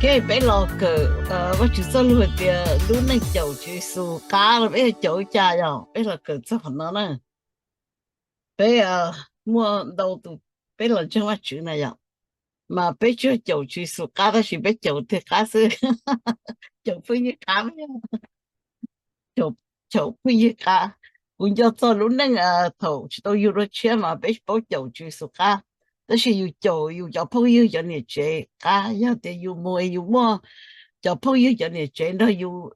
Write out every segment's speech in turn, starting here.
Kev peb los kawm Vajtswv txoj lus hais tias lub neej caum Tswv Yexus qab los peb yog caum li cas yom? Peb los kawm txog qhov no na. Peb muaj ntau tus peb los ntseeg Vajtswv na yom, mas peb tsis yog caum Tswv Yexus qab tab sis peb caum tiag qab xwb. Caum phooj ywg qab, caum phooj ywg qab. Kuv nco txog lub neej thaum tsis tau yug dua tshiab mas peb tsis paub caum Tswv Yexus qab, tab sis yus caum yus cov phooj ywg cov niam tsev qab. Yog tias yus mus yus muaj cov phooj ywg cov niam tsev nrog yus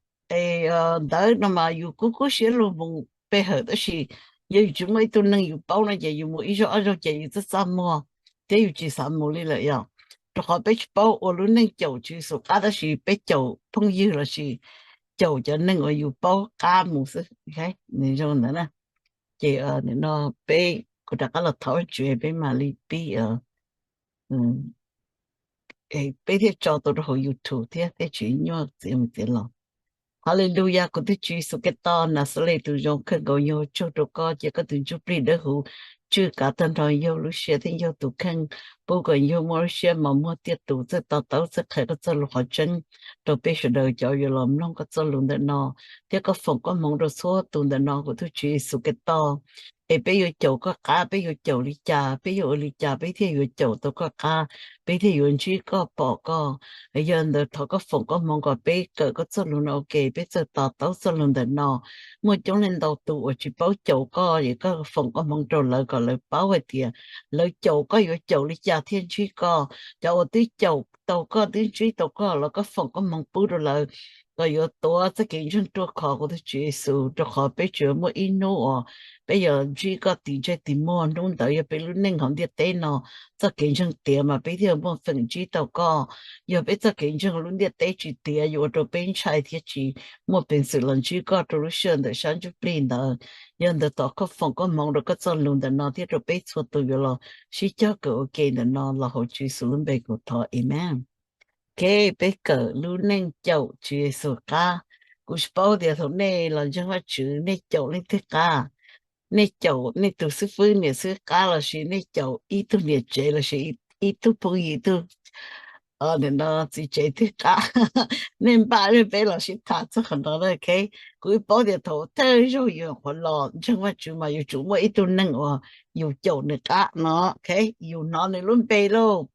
ntawd no mas yus kub kub siab luag mus pe hawm, tab sis yog yus tsis muaj ib tug neeg yus paub no ces yus mus ib zaug ob zaug ces yus txaj txaj muag thiab yus tsis xav mus li lawm yom. Rau qhov peb tsis paub ua lub neej caum Tswv Yexus qab tab sis peb caum phooj ywg lossis caum cov neeg uas yus paub qab mus xwb. Nws zoo ntawd na. Ces no peb, kuv rov qab los thov Vajtswv peb mam li pib, peb thiaj tso tau rau hauv YouTube thiab thiaj tsis nyuaj txiav mus txiav los. Haleluya, kuv tus Tswv Yexus Khetos Naxales tus zoo, kawg nkaus yog ua tsaug rau koj cia koj tus Ntsuj Plig Dawb Huv tswj kav tag nrho yawg lub siab thiab yawg tus kheej, pub kom yawg muaj lub siab mos muag tiaj tus txawj to taub txawj qhia koj txoj lus qhov tseeb rau peb sawv daws cov yuav los mloog koj txoj lus ntawm no, thiab koj foom koj hmoov rau txhua tus ntawm no kuv tus Tswv Yexus Khetos. Es peb yuav caum koj qab, peb yuav caum li cas, peb yuav ua li cas peb thiaj yuav caum tau koj qab, peb thiaj yuav ntsib koj pom koj? Yog ntawd thov koj foom koj hmoov kom peb kawm koj txoj lus no ua ke, peb txawj to taub txoj lus ntawm no. Muaj coob leej ntau tus uas tsis paub caum koj, es koj foom koj hmoov rau lawv kom lawv paub hais tias lawv caum koj yuav caum li cas thiaj ntsib koj. Cov uas twb caum tau koj twb ntsib tau koj los koj foom koj hmoov pub rau lawv kom yuav tuav txoj kev ntseeg ruaj khov kuv tus Tswv Yexus, rau qhov peb tseem muaj ib hnub uas peb yuav ntsib koj tim ntsej tim muag, hnub ntawd yog peb lub neej hauv ntiaj teb no txoj kev ntseeg tiav mas peb thiaj muaj feem ntsib tau koj. Yog peb txoj kev ntseeg lub ntiaj teb tsis tiav yuav ua rau peb ntshai thiab tsis muaj peev xwm los ntsib koj rau lub sij hawm ntawm sab ntsuj plig ntawd. Yog ntawd thov koj foom koj hmoov rau koj txoj lus ntawm no thiab rau peb txhua tus yuav los sib cog kawm ua ke ntawm no los hauv Tswv Yexus lub npe kuv thov, amen. Ok, peb kawm lub neej caum Tswv Yexus qab. Kuv tsis paub tias thaum nej los ntseeg Vajtswv nej caum leej twg qab, nej caum nej tus xib fwb niam xib fwb qab lossis nej caum ib tug niam tsev lossis ib tug phooj ywg, ib tug, nim no txiv tsev twg qab. Nej npaj nej peb los sib tham txog qhov no na, ok. Kuv paub tias thaum thawj zaug yus nyuam qhuav los ntseeg Vajtswv mas yuav tsum muaj ib tug neeg uas yus caum nws qab no, ok. Yus hnov nws lub npe lauj,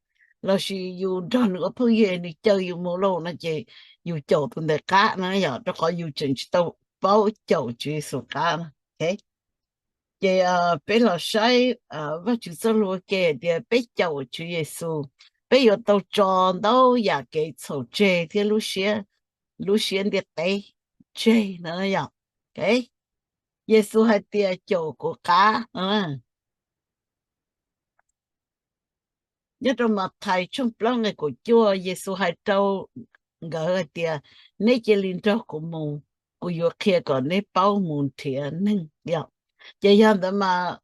lossis yus nrog nws ua phooj ywg nws caw yus mus lauj no ces yus caum tus ntawd qab na yom, rau qhov yus tseem tsis tau paub caum Tswv Yexus qab na, ok. Ces peb los saib Vajtswv txoj lus ua ke hais tias peb caum Tswv Yexus, peb yuav tau tso ntau yam kev txhaum tseg thiab lub siab, lub siab ntiaj teb tseg no yom. Ok, Yexus hais tias caum kuv qab no. Nyob rau Mathais tshooj plaub nqe kaum cuaj, Yexus hais rau nkawd hais tias, neb cia li nrog kuv mus, kuv yuav qhia kom neb paub mus nrhiav neeg yom. Ces yog ntawd mas,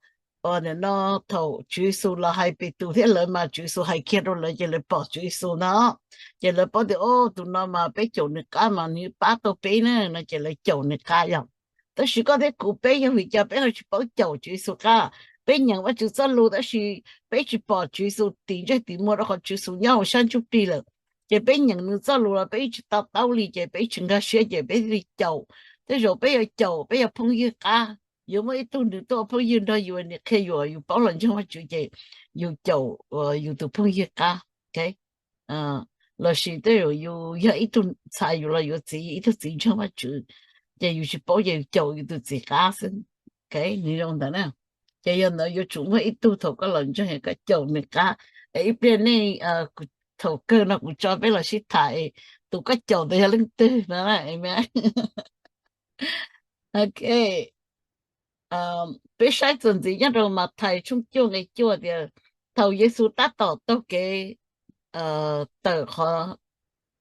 nim no thaum Tswv Yexus los hais Petus thiab lawv mas Tswv Yexus hais kiag rau lawv ces lawv pom Tswv Yexus no, ces lawv paub tias, o, tus no mas peb caum nws qab mas nws pab tau peb na no ces lawv caum nws qab yom. Tab sis koj thiab kuv peb yog vim cas peb ho tsis paub caum Tswv Yexus qab? Peb nyeem Vajtswv txoj lus tab sis peb tsis pom Tswv Yexus tim ntsej tim muag rau qhov Tswv Yexus nyob hauv sab ntsuj plig lawm. Ces peb nyeem nws txoj lus los peb tsis to taub li ces peb tsis nkag siab ces peb thiaj li caum. Tej zaum peb yuav caum peb yog phooj ywg qab, yuav muaj ib tug nws tuaj ua phooj ywg nrog yus, nws qhia yus, yus paub los ntseeg Vajtswv ces yus caum yus tus phooj ywg qab. Lossis tej zaum yus yog ib tug ntxhais yus los yuav txiv, ib tug txiv ntseeg Vajtswv, ces yus tsis paub ces yus caum yus tus txiv qab xwb. Ok, nws zoo ntawd na. Ces yog ntawd yuav tsum muaj ib tug thaum koj los ntseeg koj caum nws qab. Es ib pliag nej, thaum kawg no kuv tso peb los sib tham es tus koj caum ntawd yog leej twg no. Amen. Ok, peb saib txuas ntxiv nyob rau Mathais tshooj cuaj nqe cuaj tias, thaum Yexus tab tom taug kev tawm qhov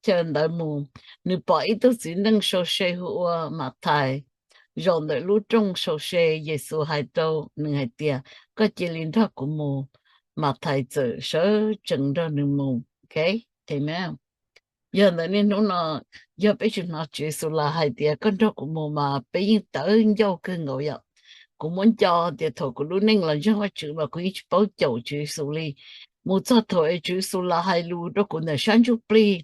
chaw ntawd mus, nws pom ib tug txiv neej sau se hu ua Mathais zaum ntawm lub rooj sau se. Yexus hais rau nws hais tias, koj cia li nrog kuv mus. Mathais txawm sawv tsees nrog nws mus. Ok, amen. Yog ntawd niaj hnub no yog peb tsis hnov Tswv Yexus los hais tias koj nrog kuv mus mas peb yeej tawv ncauj kawg nkaus yom. Kuv muab nco tias thaum kuv lub neej los ntseeg Vajtswv mas kuv yeej tsis paub caum Tswv Yexus li. Mus txog thaum es Tswv Yexus los hais lus rau kuv ntawm sab ntsuj plig,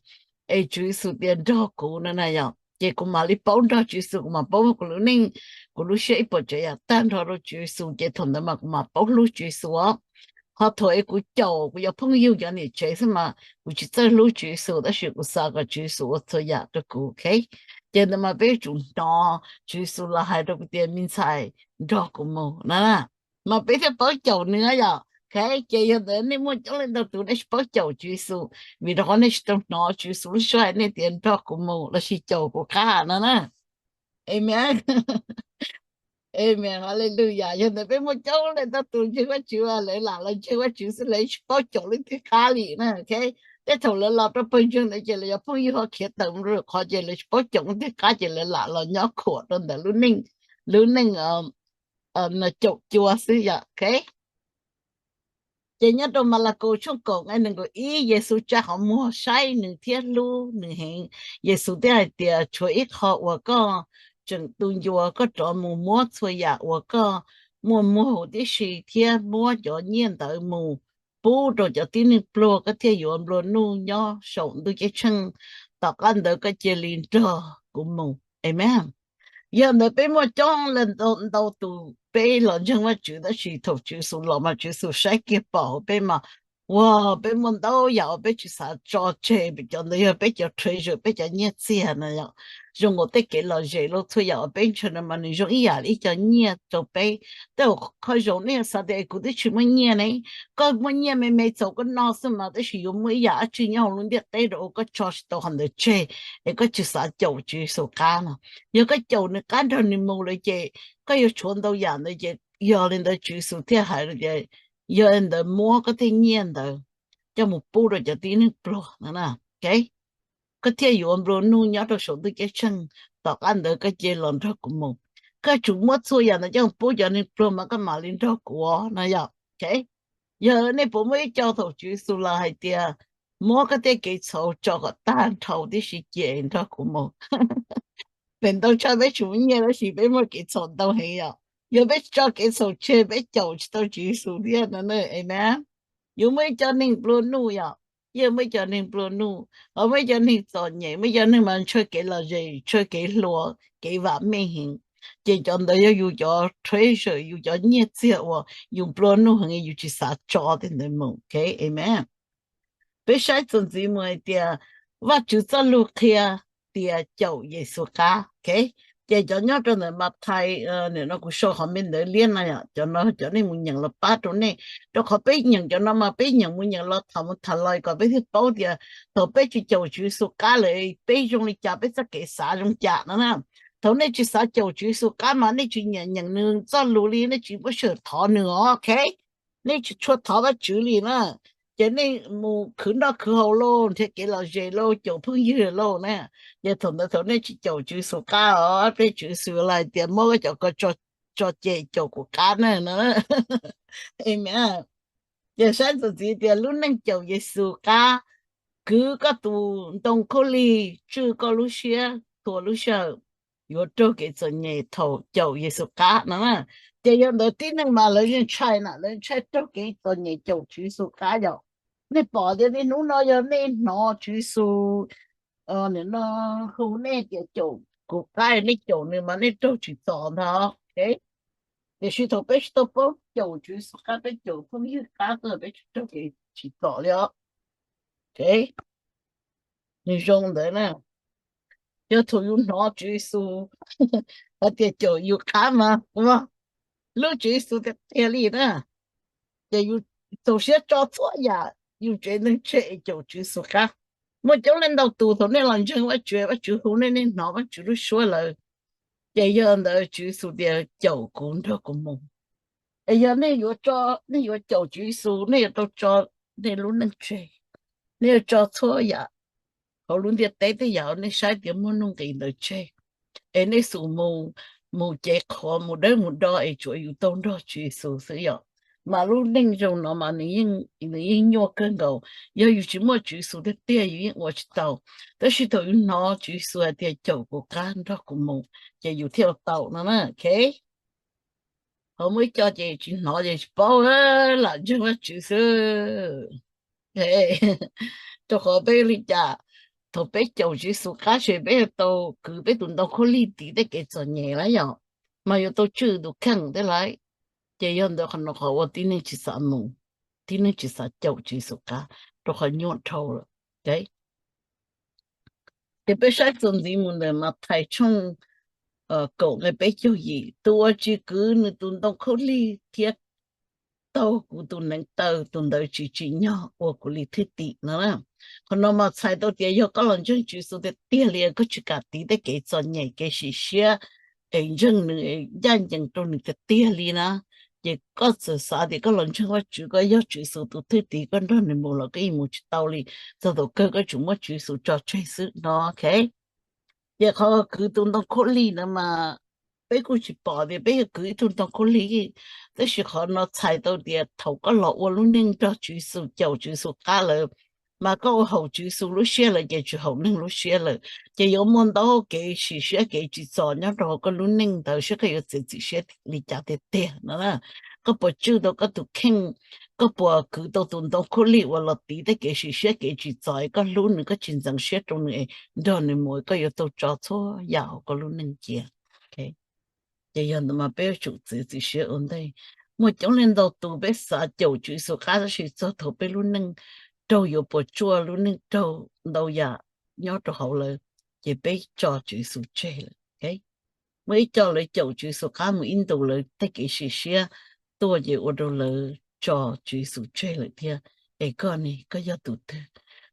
es Tswv Yexus tias nrog kuv no na yom, ces kuv mam li paub nrog Tswv Yexus, kuv mam paub muab kuv lub neej, kuv lub siab ib puas tsav yam tag nrho rau Tswv Yexus, ces thaum ntawd mas kuv mam paub hlub Tswv Yexus os. Ho thaum es kuv caum kuv cov phooj ywg cov niam tsev xwb mas kuv tsis txawj hlub Tswv Yexus, tab sis kuv xav kom Tswv Yexus ua txhua yam rau kuv, ok? Ces ntawd mas peb yuav tsum hnov Tswv Yexus los hais rau kuv tias me ntxhais, nrog kuv mus na, mas peb thiaj paub caum nws yom. Ok, ces yog ntawd nej muaj coob leej ntau tus nej tsis paub caum Tswv Yexus, vim rau qhov nej tsis tau hnov Tswv Yexus lub suab hais nej tias nrog kuv mus lossis caum kuv qab no na. Amen. Amen, hallelujah. Yog ntawd peb muaj coob leej ntau tus ntseeg Vajtswv, lawv lam los ntseeg Vajtswv xwb, lawv tsis paub caum leej twg qab li na, ok? Tej thaum lawv los rau pawg ntseeg ntawd ces lawv cov phooj ywg ho khiav tawm mus rau qhov ces lawv tsis paub caum leej twg qab ces lawv lam los nyob khuam rau ntawm lub neej, lub neej caum cua xwb yom, ok? Ces nyob rau Malakaus tshooj kaum nqe nees nkaum ib, Yexus tsa qhov muag saib nws thiab hlub nws heev. Yexus thiaj hais tias tshuav ib qho uas koj tseem tu ncua, koj rov mus muab txhua yam uas koj muaj muag huv tib si thiab muab cov nyiaj ntawd mus pub rau cov tib neeg pluag, koj thiaj yuav nplua nuj nyob saum ntuj ceeb tsheej. Tom qab ntawd koj cia li nrog kuv mus. Amen. Yog ntawd peb muaj coob leej ntau tus peb los ntseeg Vajtswv, tab sis thaum Tswv Yexus los mas Tswv Yexus saib kiag pom hauv peb mas, ua, peb muaj ntau yam uas peb tsis xav tso tseg, cov ntawd yog peb cov treasure, peb cov nyiaj txiag na yom. Zoo nkaus tej kev lom zem los txhua yam uas peb ntshaw no mas nws zoo ib yam li ib co nyiaj rau peb. Tej zaum qhov zoo nej xav tias kuv twb tsis muaj nyiaj ne, koj muaj nyiaj me me txaus koj noj xwb mas, tab sis yuav muaj ib yam dab tsi nyob hauv lub ntiaj teb rau koj tso tsis tau qhov ntawd tseg, es koj tsis xav caum Tswv Yexus qab no. Yog koj caum nws qab nrog nws mus lawm ces koj yuav tshuav ntau yam ntawd ces yog li ntawd Tswv Yexus thiaj hais tias yog li ntawd muab koj tej nyiaj ntawd coj mus pub rau cov tib neeg pluag no na. Koj thiaj yuav nplua nuj nyob rau saum ntuj ceeb tsheej, tom qab ntawd koj cia li los nrog kuv mus. Koj tsum muab txhua yam ntawd coj mus pub cov neeg pluag mas koj mam li nrog kuv no yom. Yog nej puas muaj ib co thaum Tswv Yexus los hais tias muab koj tej kev txhaum tso kom tag nrho tib si cia nrog kuv mus? Pem ntau tshaj peb tsis muaj nyiaj tab sis peb muaj kev txhaum ntau heev yom. Yog peb tso kev txhaum tseg peb caum tsis tau Tswv Yexus thiab no na. Amen. Yuav muaj ib co neeg nplua nuj yom, yeej muaj ib co neeg nplua nuj, ho muaj ib co neeg txom nyem, muaj ib co neeg mas ntshaw kev lom zem, ntshaw kev hluas, kev vam meej heev. Ces cov ntawd yog yus cov treasure, yus cov nyiaj txiag uas yus nplua nuj heev yus tsis xav tso tej ntawd mus. Ok, amen. Peb saib txuas ntxiv mus hais tias Vajtswv txoj lus qhia tias caum Yexus qab. Ok, ces cov nyob rau ntawm Mathais, nim no kuv sau qhov me ntawv liab no, cov no cov nej mus nyeem los pab rau nej, rau qhov peb nyeem cov no mas peb nyeem mus nyeem los tham mus tham los kom peb thiaj paub tias thaum peb tsis caum Tswv Yexus qab lawm peb zoo li cas, peb txoj kev xav zoo cas no na. Thaum nej tsis xav caum Tswv Yexus qab mas nej tsis nyiam nyeem nws txoj lus li, nej tsis muab sij hawm thov nws os. Ok, nej tsis tshua thov Vajtswv li na, ces nej mus khwv noj khwv haus lauj, nrhiav kev lom zem lauj, caum phooj ywg lauj na. Ces thaum ntawd thaum nej tsis caum Tswv Yexus qab os, peb Tswv Yexus los hais tias muab koj cov ko tso, tso ceg caum kuv qab na no. Amen. Ces saib txuas ntxiv tias lub neej caum Yexus qab, kwv koj tus ntoo khaub lig, tswj koj lub siab txhua lub sij hawm, yuav raug kev txom nyem thaum caum Yexus qab no na. Ces yog ntawd tib neeg mas lawv yeej ntshai na, lawv ntshai raug kev txom nyem caum Tswv Yexus qab yom. Nej pom tias niaj hnub no yog nej hnov Tswv Yexus nim no hu nej tias caum kuv qab, nej caum nws mas nej raug tsim txom ntag. Tiam sis thaum peb tsis tau paub caum Tswv Yexus qab, peb caum phooj ywg qab xwb peb tsis raug kev tsim txom li os. Nws zoo ntawd na. Yog thaum yus hnov Tswv Yexus hais tias caum yus qab mas ua, hlub Tswv Yexus tiag tiag li na, ces yus txaus siab tso txhua yam yus tsev neeg tseg es caum Tswv Yexus qab. Muaj coob leej ntau tus thaum nej los ntseeg Vajtswv, Vajtswv hu nej, nej hnov Vajtswv lub suab lawm, ces yog ntawd Tswv Yexus tias caum kuv nrog kuv mus. Es yog nej yuav, nej yuav caum Tswv Yexus, nej yuav tau tso nej lub neej tseg, nej yuav tso txhua yam hauv lub ntiaj teb tej yam uas nej saib tias muaj nuj nqis ntawd tseg, es nej xub mus, mus cev qhuav mus dawb mus do es tsuas yus tau nrog Tswv Yexus xwb yom. Mas lub neej zoo no mas nws yeej nyuaj kawg nkaus. Yog yus tsis muaj Tswv Yexus tiag tiag yus yeej ua tsis tau. Tab sis thaum yus hnov Tswv Yexus hais tias caum kuv qab nrog kuv mus, ces yus thiaj ua tau no na. Ok, ho muaj ib co ces tsis hnov ces tsis paub, lam ntseeg Vajtswv xwb. Rau qhov peb li cas, thaum peb caum Tswv Yexus qab ces peb yuav tau kwv peb tus ntoo khaub lig tiv tej kev txom nyem lawm yom, mas yuav tau tswj tus kheej tej lawm. Ces yog ntawd qhov no qhov ua tib neeg tsis xav mus, tib neeg tsis xav caum Tswv Yexus qab, rau qhov nyuaj dhau lawm. Ces peb saib txuas ntxiv mus ntawm Mathais tshooj kaum nqe peb caug yim, tus uas tsis kwv nws tus ntoo khaub lig thiab taug kuv tus neev taw, tus ntawd tsis tsim nyog ua kuv li thwj tim no. Qhov no mas txhais tau tias yog koj los ntseeg Tswv Yexus tiag tiag li, koj tsis kam tiv tej kev txom nyem kev sim siab es ntseeg nws, ncaj ncees rau nws tiag tiag li na, ces koj txawm xav tias koj los ntseeg Vajtswv, koj yog Tswv Yexus tus thwj tim, koj nrog nws mus los koj yeej mus tsis tau li, txog thaum kawg koj tsuas muab Tswv Yexus tso tseg xwb no, ok. Ces qhov kwv tus ntoo khaub lig na mas peb kuj tsis pom tias peb yuav kwv ib tug ntoo khaub lig, tab sis qhov no txhais tau tias thaum koj los ua lub neej nrog Tswv Yexus, caum Tswv Yexus qab lawm, mas koj ua haum Tswv Yexus lub siab lawm ces tsis haum neeg lub siab lawm, ces yuav muaj ntau kev sim siab kev tsim txom nyob rau hauv koj lub neej ntawd saib koj yuav txiav txim siab li cas tiag tiag no. Koj puas tswj tau koj tus kheej? Koj puas kwv tau tus ntoo khaub lig uas los tiv tej kev sim siab kev tsim txom es koj hlub nws, koj tsis ntxeev siab rau nws es nrog nws mus, koj yuav tau tso txhua yam hauv koj lub neej cia. Ces yog ntawd mas peb yuav tsum txiav txim siab ua ntej. Muaj coob leej ntau tus peb xav caum Tswv Yexus qab tab sis txog thaum peb lub neej raug yuav puas tsuaj, lub neej raug ntau yam nyob rau hauv lawv, ces peb tso Tswv Yexus tseg lawm. Muaj ib co lawv caum Tswv Yexus qab mus ib ntus lawv tej kev sim siab tuaj ces ua rau lawv tso Tswv Yexus tseg lawm thiab. Es koj ne, koj yog tus twg?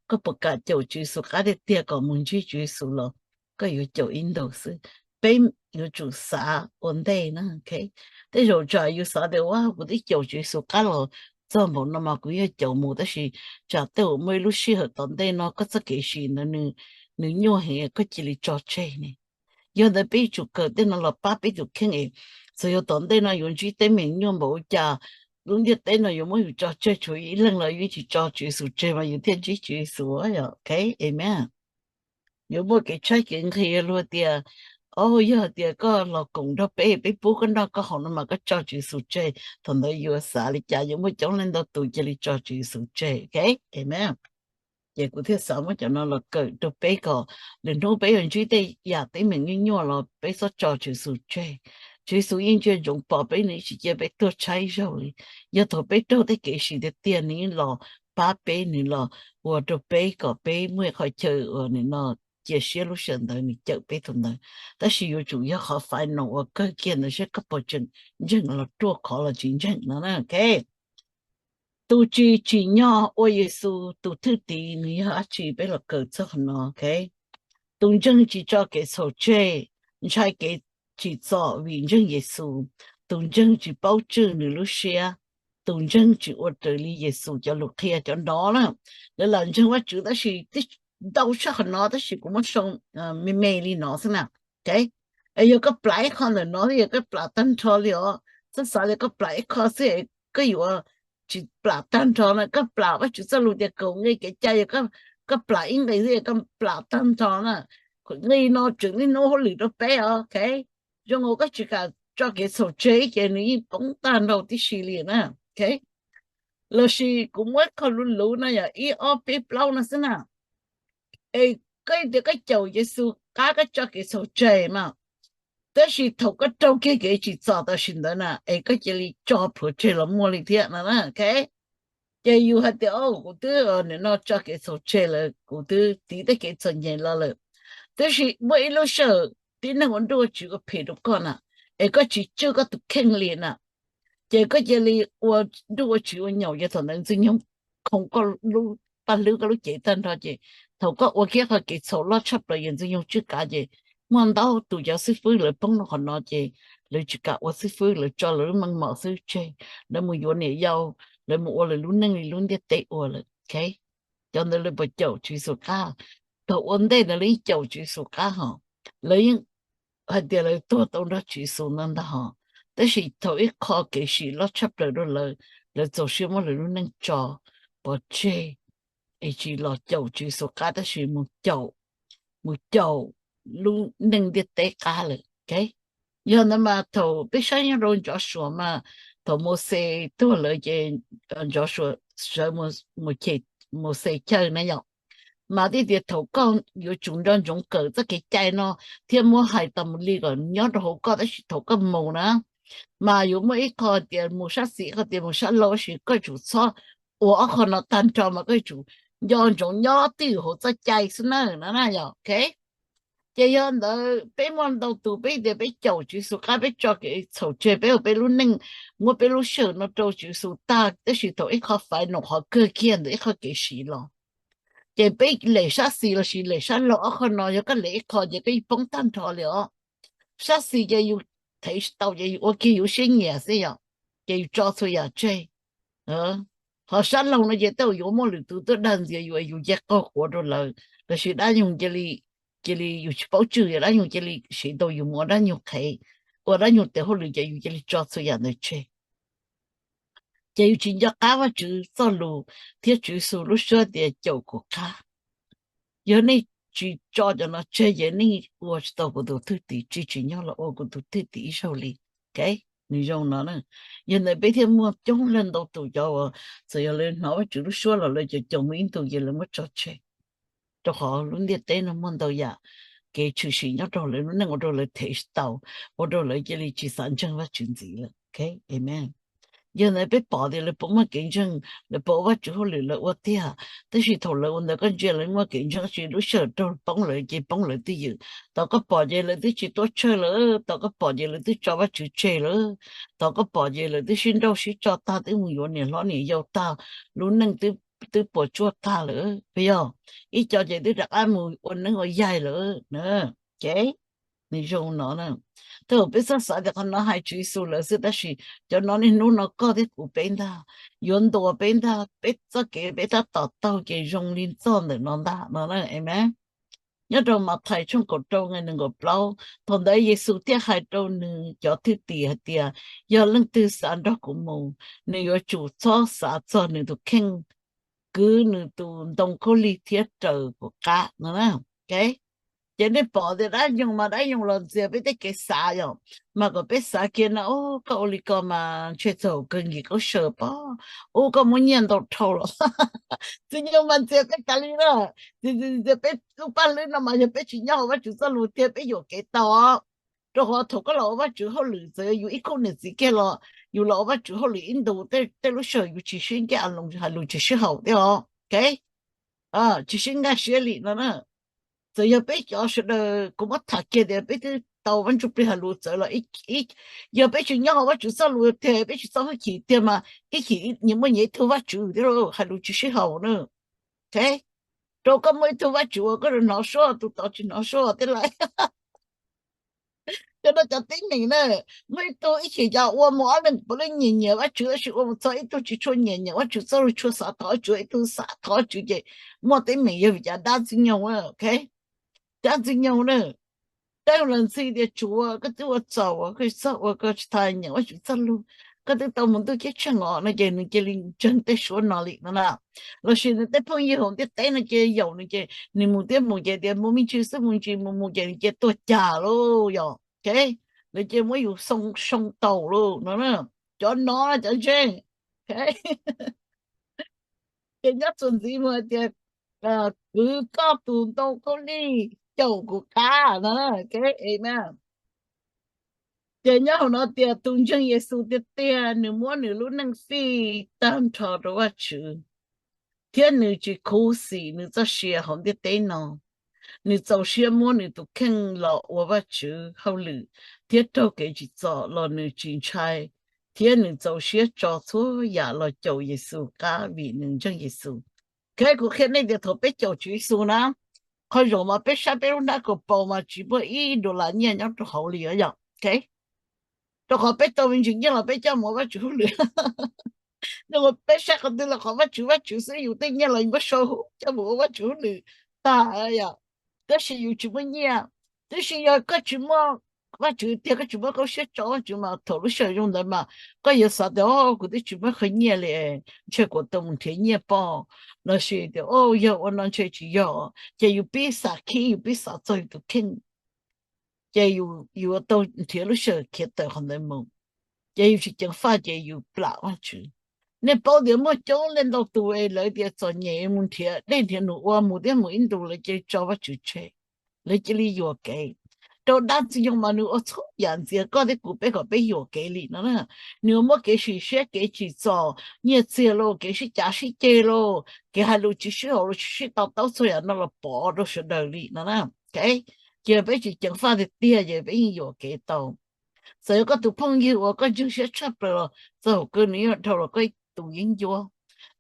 Koj puas kam caum Tswv Yexus qab tiag tiag kom mus ntsib Tswv Yexus los koj yuav caum ib ntus xwb? Peb yuav tsum xav ua ntej na. Tej zaum tsam yus xav tias ua kuv twb caum Tswv Yexus qab los txog npaum no mas kuv yuav caum mus, tab sis tsam tej zaum muaj ib lub sij hawm tom ntej no koj txoj kev sim ntawd nws nyuaj heev koj cia li tso tseg ne. Yog ntawd peb yuav tsum kawm tej no los pab peb tus kheej es txawm yog tom ntej no yuav ntsib teeb meem nyuaj npaum li cas, lub ntiaj teb no yuav muab yus tso tseg, tsuas ib leeg los yus tsis tso Tswv Yexus tseg mas yus thiaj ntsib Tswv Yexus, ok, amen. Yuav muaj kev tshaib kev nqhis luag tias, o, yog tias koj los koom nrog peb, peb pub koj noj koj haus no mas koj tso Tswv Yexus tseg, thaum ntawd yuav xav li cas? Yuav muaj coob leej ntau tus cia li tso Tswv Yexus tseg, ok, amen. Ces kuv thiaj xav muab cov no los kawm rau peb kom lwm hnub peb yuav ntsib tej yam teeb meem nyuaj nyuaj los peb txhob tso Tswv Yexus tseg. Tswv Yexus yeej ntsia ntsoov pom peb, nws tsis cia peb tuag tshaib zaug li. Yog thaum peb raug tej kev sim tiag tiag nws yeej los pab peb, nws los ua rau peb kom peb muaj qhov chaw uas nws no cia siab lub sij hawm ntawd nws cawm peb thaum ntawd. Tab sis yuav tsum yog qhov final uas kawg kiag ntawd saib koj puas tseem ntseeg los ruaj khov los tsis ntseeg no na, ok. Tus tsis tsim nyog ua Yexus tus thwj tim nws yog dab tsi? Peb los kawm txog qhov no, ok. Tus ntseeg tsis tso kev txhaum tseg, ntshai kev tsim txom vim ntseeg Yexus. Tus ntseeg tsis paub tswj nws lub siab. Tus ntseeg tsis ua raws li Yexus cov lus qhia. Cov no na, lawv lam ntseeg Vajtswv tab sis ntau tshaj qhov no, tab sis kuv muab sau me me li no xwb na. Es yog koj plam ib qho ntawm no, yog koj plam tag nrho li os, txhob xav tias koj plam ib qho xwb koj yuav tsis plam tag nrho na. Koj plam Vajtswv txoj lus tias kaum nqe kev cai, yog koj plam ib nqe xwb koj plam tag nrho na. Nqe no tseem niaj hnub hauj lwm rau peb, ok. Zoo nkaus koj tsis kam tso kev txhaum tseg ces nws yeej poob tag nrho tib si li na, ok. Lossis kuv muab ib qho luv luv no yog ib ob peb plaub no xwb na. Es koj tias koj caum Yexus qab koj tso kev txhaum tseg mas, tab sis thaum koj raug kiag kev tsim txom tam sim ntawd na es koj cia li tso plhuav tseg los muaj li thiab no, ok. Ces yus hais tias, o, kuv twb nim no tso kev txhaum tseg lawm, kuv twb tiv tej kev txom nyem los lawm, tab sis muaj ib lub sij hawm tib neeg ua nruj ua tsiv ua phem rau koj na, es koj tsis tswj koj tus kheej li na, ces koj cia li ua nruj ua tsiv ua nyaum, ces thaum ntawd Ntxwg Nyoog khoov koj lub paj hlwb koj lub cev tag nrho, ces thaum koj ua kiag qhov kev txhaum loj tshaj plaws yog Ntxwg Nyoog tswj kav, ces muaj ntau tus cov xib fwb lawv poob rau qhov no, ces lawv tsis kam ua xib fwb, lawv tso lawv lub meej mom xwb tseg, lawv mus yuav niam yau, lawv mus ua lawv lub neej li lub ntiaj teb ua lawm, ok. Cov ntawd lawv puas caum Tswv Yexus qab? Thaum ua ntej ntawd lawv yeej caum Tswv Yexus qab hos, lawv yeej hais tias lawv tuag tau nrog Tswv Yexus ntag ntag hos, tab sis thaum ib qho kev sim loj tshaj plaws rau lawv, lawv txaus siab muab lawv lub neej tso pov tseg, es tsis los caum Tswv Yexus qab tab sis mus caum, mus caum lub neej ntiaj teb qab lawm, ok. Yog ntawd mas thaum peb saib nyob rau Ntxhov Suas mas, thaum Mauxes tuag lawm ces Ntxhov Suas sawv mus chem Mauxes chaw na yom. Mas thiaj tias thaum koj yuav tsum nco ntsoov kawm txoj kev cai no thiab muab hais tas mus li kom nyob rau hauv koj, tab sis thaum koj mus na, mas yuav muaj ib qho tias mus sab xis, ib qho tias mus sab laug, tab sis koj tsum txhob ua ob qho no tag nrho mas koj tsum nco ntsoov nyob twj ywm hauv txoj cai xwb na, no na yom, ok. Ces yog ntawd peb muaj ntau tus peb tias peb caum Tswv Yexus qab, peb tso kev txhaum tseg, peb ua peb lub neej, muab peb lub sij hawm no rau Tswv Yexus tag, tab sis thaum ib qho final qhov kawg kiag ntawm ib qho kev siv los, ces peb lem sab xis lossis lem sab laug ob qho no, yog koj lem ib qho ces koj yeej poob tag nrho li os. Sab xis ces yus thev tsis tau ces yus ua kiag yus siab nyiam xwb yom, ces yus tso txhua yam tseg. Ho sab laug no ces tej zaum yuav muaj lwm tus tuaj dag ntxias yus, yus cia qaug quav rau lawv, lossis dab nyoog cia li, cia li yus tsis paub tswj, dab nyoog cia li siv tau yus mus ua dab nyoog qhev, ua dab nyoog tes hauj lwm ces yus cia li tso txhua yam ntawd tseg. Ces yus tsis nco qab Vajtswv txoj lus thiab Tswv Yexus lub suab tias caum kuv qab. Yog nej tsis tso cov no tseg ces nej ua tsis tau kuv tus thwj tim, tsis tsim nyog los ua kuv tus thwj tim ib zaug li. Ok, nws zoo no na. Yog ntawd peb thiaj muaj coob leej ntau tus cov uas txawm yog lawv hnov Vajtswv lub suab los lawv caum caum mus ib ntus ces lawv muab tso tseg, rau qhov lub ntiaj teb no muaj ntau yam kev tshwm sim nyob rau lawv lub neej ua rau lawv thev tsis tau, ua rau lawv cia li tsis xav ntseeg Vajtswv ntxiv lawm. Ok, amen. Yog ntawd peb pom tias lawv puas muaj kev ntseeg, lawv puas ua Vajtswv hauj lwm, lawv ua tiag, tab sis thaum lawv ua ntawd koj ntsia lawv muaj kev ntseeg, tab sis lub sij hawm raug poob lawv ces poob lawv twj ywm. Thaum koj pom ces lawv twb tsis tuaj church lawm, thaum koj pom ces lawv twb tso Vajtswv tseg lawm, thaum koj pom ces lawv twb sib nrauj sib tso tag, twb mus yuav niam hlob niam yau tag, lub neej twb puas tsuaj tag lawm, puas yog? Ib co ces twb rov qab mus ua neeb ua yaig lawm na. Ok, nws zoo no na. Tej zaum peb txhob xav tias qhov no hais Tswv Yexus lawv xwb, tab sis cov no niaj hnub no koj thiab kuv peb ntag, yuav ntuas peb ntag, peb txoj kev peb tab tom taug ces zoo li txoj ntawm no ntag no na, amen. Nyob rau Mathais tshooj kaum rau nqe nees nkaum plaub, thaum ntawd Yexus thiaj hais rau nws cov thwj tim hais tias, yog leej twg xav nrog kuv mus, nws yuav tsum txhob xav txog nws tus kheej, kwv nws tus ntoo khaub lig thiab raws kuv qab no. Ces nej pom tias dab nyoog mas dab nyoog los ntxias peb tej kev xav yom, mas kom peb xav kiag no, koj ua li ko mas ntshe txaus kawg nkim koj saw pob, ub koj muab nyiaj ntau dhau los. Txwv nyoog mas ntxias peb tas li na. Ntxias peb lub paj hlwb no mas yog peb tsis nyob hauv Vajtswv txoj lus tiag peb yuam kev tau. Rau qhov thaum koj los ua Vajtswv hauj lwm, txawm yog yus ib khub niam txiv kiag los yus los ua Vajtswv hauj lwm ib ntus, tej lub sij hawm yus tsis sib nkag, hais lus tsis sib haum thiab os. Ok, tsis sib nkag siab li no na. Txawm yog peb cov sawv daws, kuv muab tham kiag tias peb twb tau Vaj Ntsujplig hais lus txawv los, yog peb tsis nyob hauv Vajtswv txoj lus tiag, peb tsis txo hwj chim tiag mas ib chim nyias muaj nyias ib tug vaj tswv thiab, hais lus tsis sib haum na. Ok, rau koj muaj ib tug vaj tswv uas koj hnov suab, tus tod tsis hnov suab thiab lawm. Cov no cov teeb meem na, muaj ib tug ib chim cov ua mus ob leeg puav leej nyiam nyiam Vaj Tswv, tab sis ua mus txog ib tug tsis tshua nyiam nyiam Vaj Tswv txoj lus, tshua xav thov Vaj Tswv, ib tug xav thov Vaj Tswv ces muaj teeb meem yog vim cov dab ntxwg nyoog, ok, dab ntxwg nyoog na. Dab nyoog los ntxhi tias tsuav koj twb ua txaus, koj tsis txhob ua, koj tsis tas nyiam Vaj Tswv txoj lus, koj twb tau mus ntuj ceeb tsheej os no ces nws cia li ntseeg tej suab no li no na. Lossis nws tej phooj ywg hauv ntiaj teb no ces yaum nws ces nws mus thiab mus ces tias mus me ntsis xwb, mus ntsis mus mus ces nws cia tuag cas lauj yom. Ok, lawv cia muab yus xoo tau lauj no. Cov no cov ntseeg. Ok, ces nyob txuas ntxiv mus hais tias kwv koj tus ntoo khaub lig caum kuv qab no. Ok, amen. Ces nyob hauv no tias tus ntseeg Yexus tiag tiag nws muab nws lub neej fij tag nrho rau Vaj Tswv, thiab nws tsis khuv xim nws txoj sia hauv ntiaj teb no. Nws txaus siab muab nws tus kheej los ua Vaj Tswv hauj lwm thiab raug kev tsim txom los nws tsis ntshai, thiab nws txaus siab tso txhua yam los caum Yexus qab vim nws ntseeg Yexus. Kuv qhia nej tias thaum peb caum Tswv Yexus na, qhov zaum mas peb saib peb lub hnab kaus paus mas tsis muaj ib dollar nyiaj nyob rau hauv li yom. Rau qhov peb tau me ntsis nyiaj los peb coj mus ua Vaj Tswv hauj lwm. Peb saib qhov twg los qhov Vaj Tswv Vaj Tswv xwb, yus tej nyiaj los yus muab sau coj mus ua Vaj Tswv hauj lwm tag yom. Tab sis yus tsis muaj nyiaj, tab sis yog koj tsis muaj Vaj Tswv tiag, koj tsis muaj qauv siab tso Vaj Tswv mas thaum lub sij hawm zoo ntawd mas koj yuav xav tias o kuv twb tsis muaj qhov nyiaj li, ntshe kuv tau mus nrhiav nyiaj poj, lossis tias o yog ua no ntshe tsis yog, ces yus pib xav khib, yus pib xav txog yus tus kheej, ces yus tau nrhiav lub sij hawm khiav tawm qhov ntawd mus, ces yus tsis ceev faj ces yus plam Vaj Tswv. Nej paub tias muaj coob leej ntau tus es lawv tias txom nyem mus nrhiav dej nrhiav num ua mus thiab mus ib ntus lawv cia li tso Vajtswv tseg, lawv cia li yuam kev. Rau dab ntxwg nyoog mas nws ua txhua yam ntxias koj thiab kuv peb kom peb yuam kev li no na. Nws ua muab kev sim siab, kev tsim txom, nyiaj txiag los, kev sib cav sib ceg los, kev hais lus tsis sib haum los, tsis sib to taub, txhua yam no los pov rau sawv daws li no na. Ces peb tsis ceev faj tiag tiag ces peb yeej yuam kev tau. Txawm yog koj tus phooj ywg uas koj ntseeg siab tshaj plaws los txog hauv kawg nws yeej dhau los koj tus yeeb ncuab.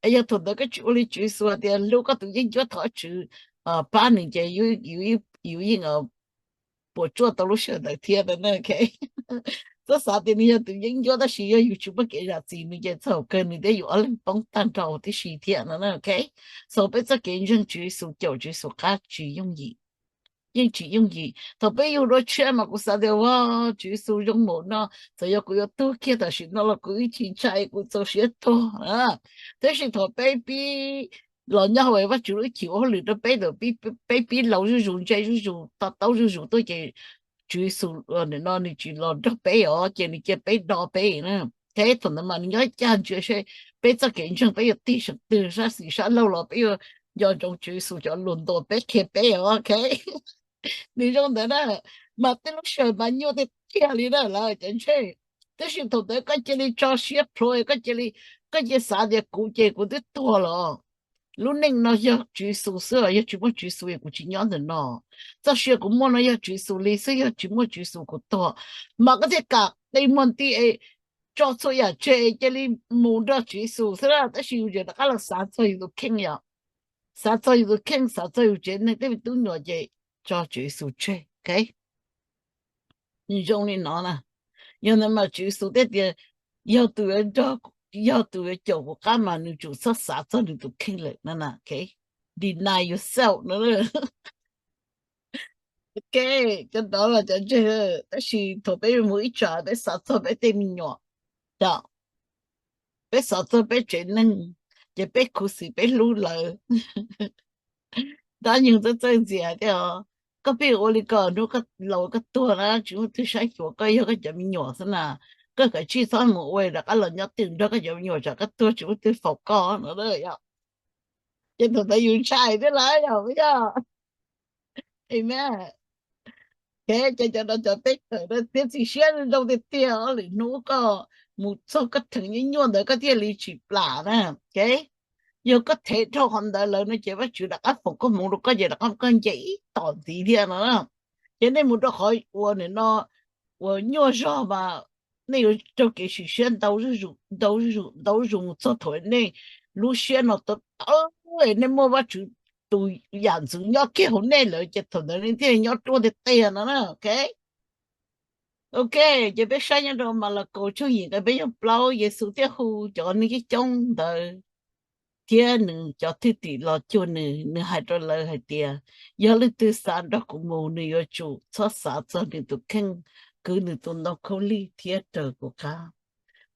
Es yog thaum ntawd koj tsis ua li Tswv Yexus hais tias hlub koj tus yeeb ncuab, thov Tswv pab nws ces yus yeej puas tsuaj tau lub sij hawm ntawd thiab no na. Txhob xav tias nws yog tus yeeb ncuab tab sis yog yus tsis muaj kev zam txim nws ces txog hauv kawg nws thiab yus ob leeg poob tag nrho huv tib si thiab no na. Xaus peb txoj kev ntseeg Tswv Yexus, caum Tswv Yexus qab tsis yooj yim, yeej tsis yooj yim. Thaum peb yug dua tshiab mas kuv xav tias ua Tswv Yexus zoo npaum no, txawm yog kuv yuav tuag kiag tam sim no los kuv ib tsis ntshai kuv txaus siab tuag. Tab sis thaum peb pib los nyob hauv Vajtswv lub cim ua hauj lwm rau peb, thaum peb pib laus zuj zus, ntse zuj zus, to taub zuj zus tuaj ces Tswv Yexus no nws tsis los nrog peb os, ces nws cia peb do peb na. Thaum ntawd mas nws nyob ib cag ntsia seb peb txoj kev ntseeg peb yuav tig saum twg, sab xis sab laug los peb yuav nco ntsoov Tswv Yexus cov lus ntuas peb qhia peb os. Nws zoo ntawd na, mas tej lub sij hawm mas nyuaj tiag tiag li na lawv cov ntsej. Tab sis thaum ntawd koj cia li tso siab plhuav, koj cia li, koj cia xav tias kuv ces kuv twb tuag los, lub neej no yog Tswv Yexus xwb, yog tsis muaj Tswv Yexus es kuv tsis nyob ntawm no. Txoj sia kuv muaj no yog Tswv Yexus li xwb, yog tsis muaj Tswv Yexus kuv tuag. Mas koj thiaj kam qi muag nti es tso txhua yam tseg es cia li mus nrog Tswv Yexus xwb na. Tab sis yus tseem rov qab los xav txog yus tus kheej yom, xav txog yus tus kheej, xav txog yus tsev neeg tej me tub nyuam ces tso Tswv Yexus tseg. Nws zoo li no na. Yog ntawd mas Tswv Yexus thiaj tias yog tus yuav nrog, yog tus yuav caum kuv qab mas nws tsum txhob xav txog nws tus kheej lawm no na. Deny yourself no. Ok, cov ntawd los cov ntseg, tab sis thaum peb mus ib tsam peb xav txog peb tej me nyuam, peb xav txog peb tsev neeg, ces peb khuv xim peb hlub lawv. Dab nyeeg txawj txawj ntxias tias koj pheej ua li ko hnub koj laus koj tuag na tsis muaj twg saib xyuas koj, yog koj cov me nyuam xwb na. Koj kav tsij txhob mus ua rov qab los nyob twj ywm nrog koj cov me nyuam, tsam koj tuag tsis muaj twg faus koj no. Ces thaum ntawd yus ntshai thiab lawm yog puas yog? Amen. Ces cov no cov teb chaws no thiab txiv siab zoo tiag tiag, lwm hnub koj mus txog koj theem nyuaj nyuaj ntawd koj thiaj li tsis plam na. Yog koj thev dhau qhov ntawd lawm no ces Vajtswv rov qab foom koob hmoov rau koj ces rov qab koj nce ib tom ntxiv thiab no. Ces nej mus rau qhov uas nim no uas nyuaj zog mas nej yuav raug kev sim siab ntau zuj zus, ntau zuj zus, ntau zuj zus mus txog thaum nej lub siab no tawv tawv, nej muaj Vajtswv tus yam ntxwv nyob kiag hauv nej lawm ces thaum ntawd nej thiaj li nyob ruaj tiag tiag no na. Ok. Ok, ces peb saib nyob rau Malakaus tshooj yim nqe peb caug plaub, Yexus thiaj hu cov neeg coob coob ntawd thiab nws cov thwj tim los cuag nws, nws hais rau lawv hais tias, yog leej twg xav nrog kuv mus, nws yuav tsum txhob xav txog nws tus kheej, kwv nws tus ntoo khaub lig thiab raws kuv qab.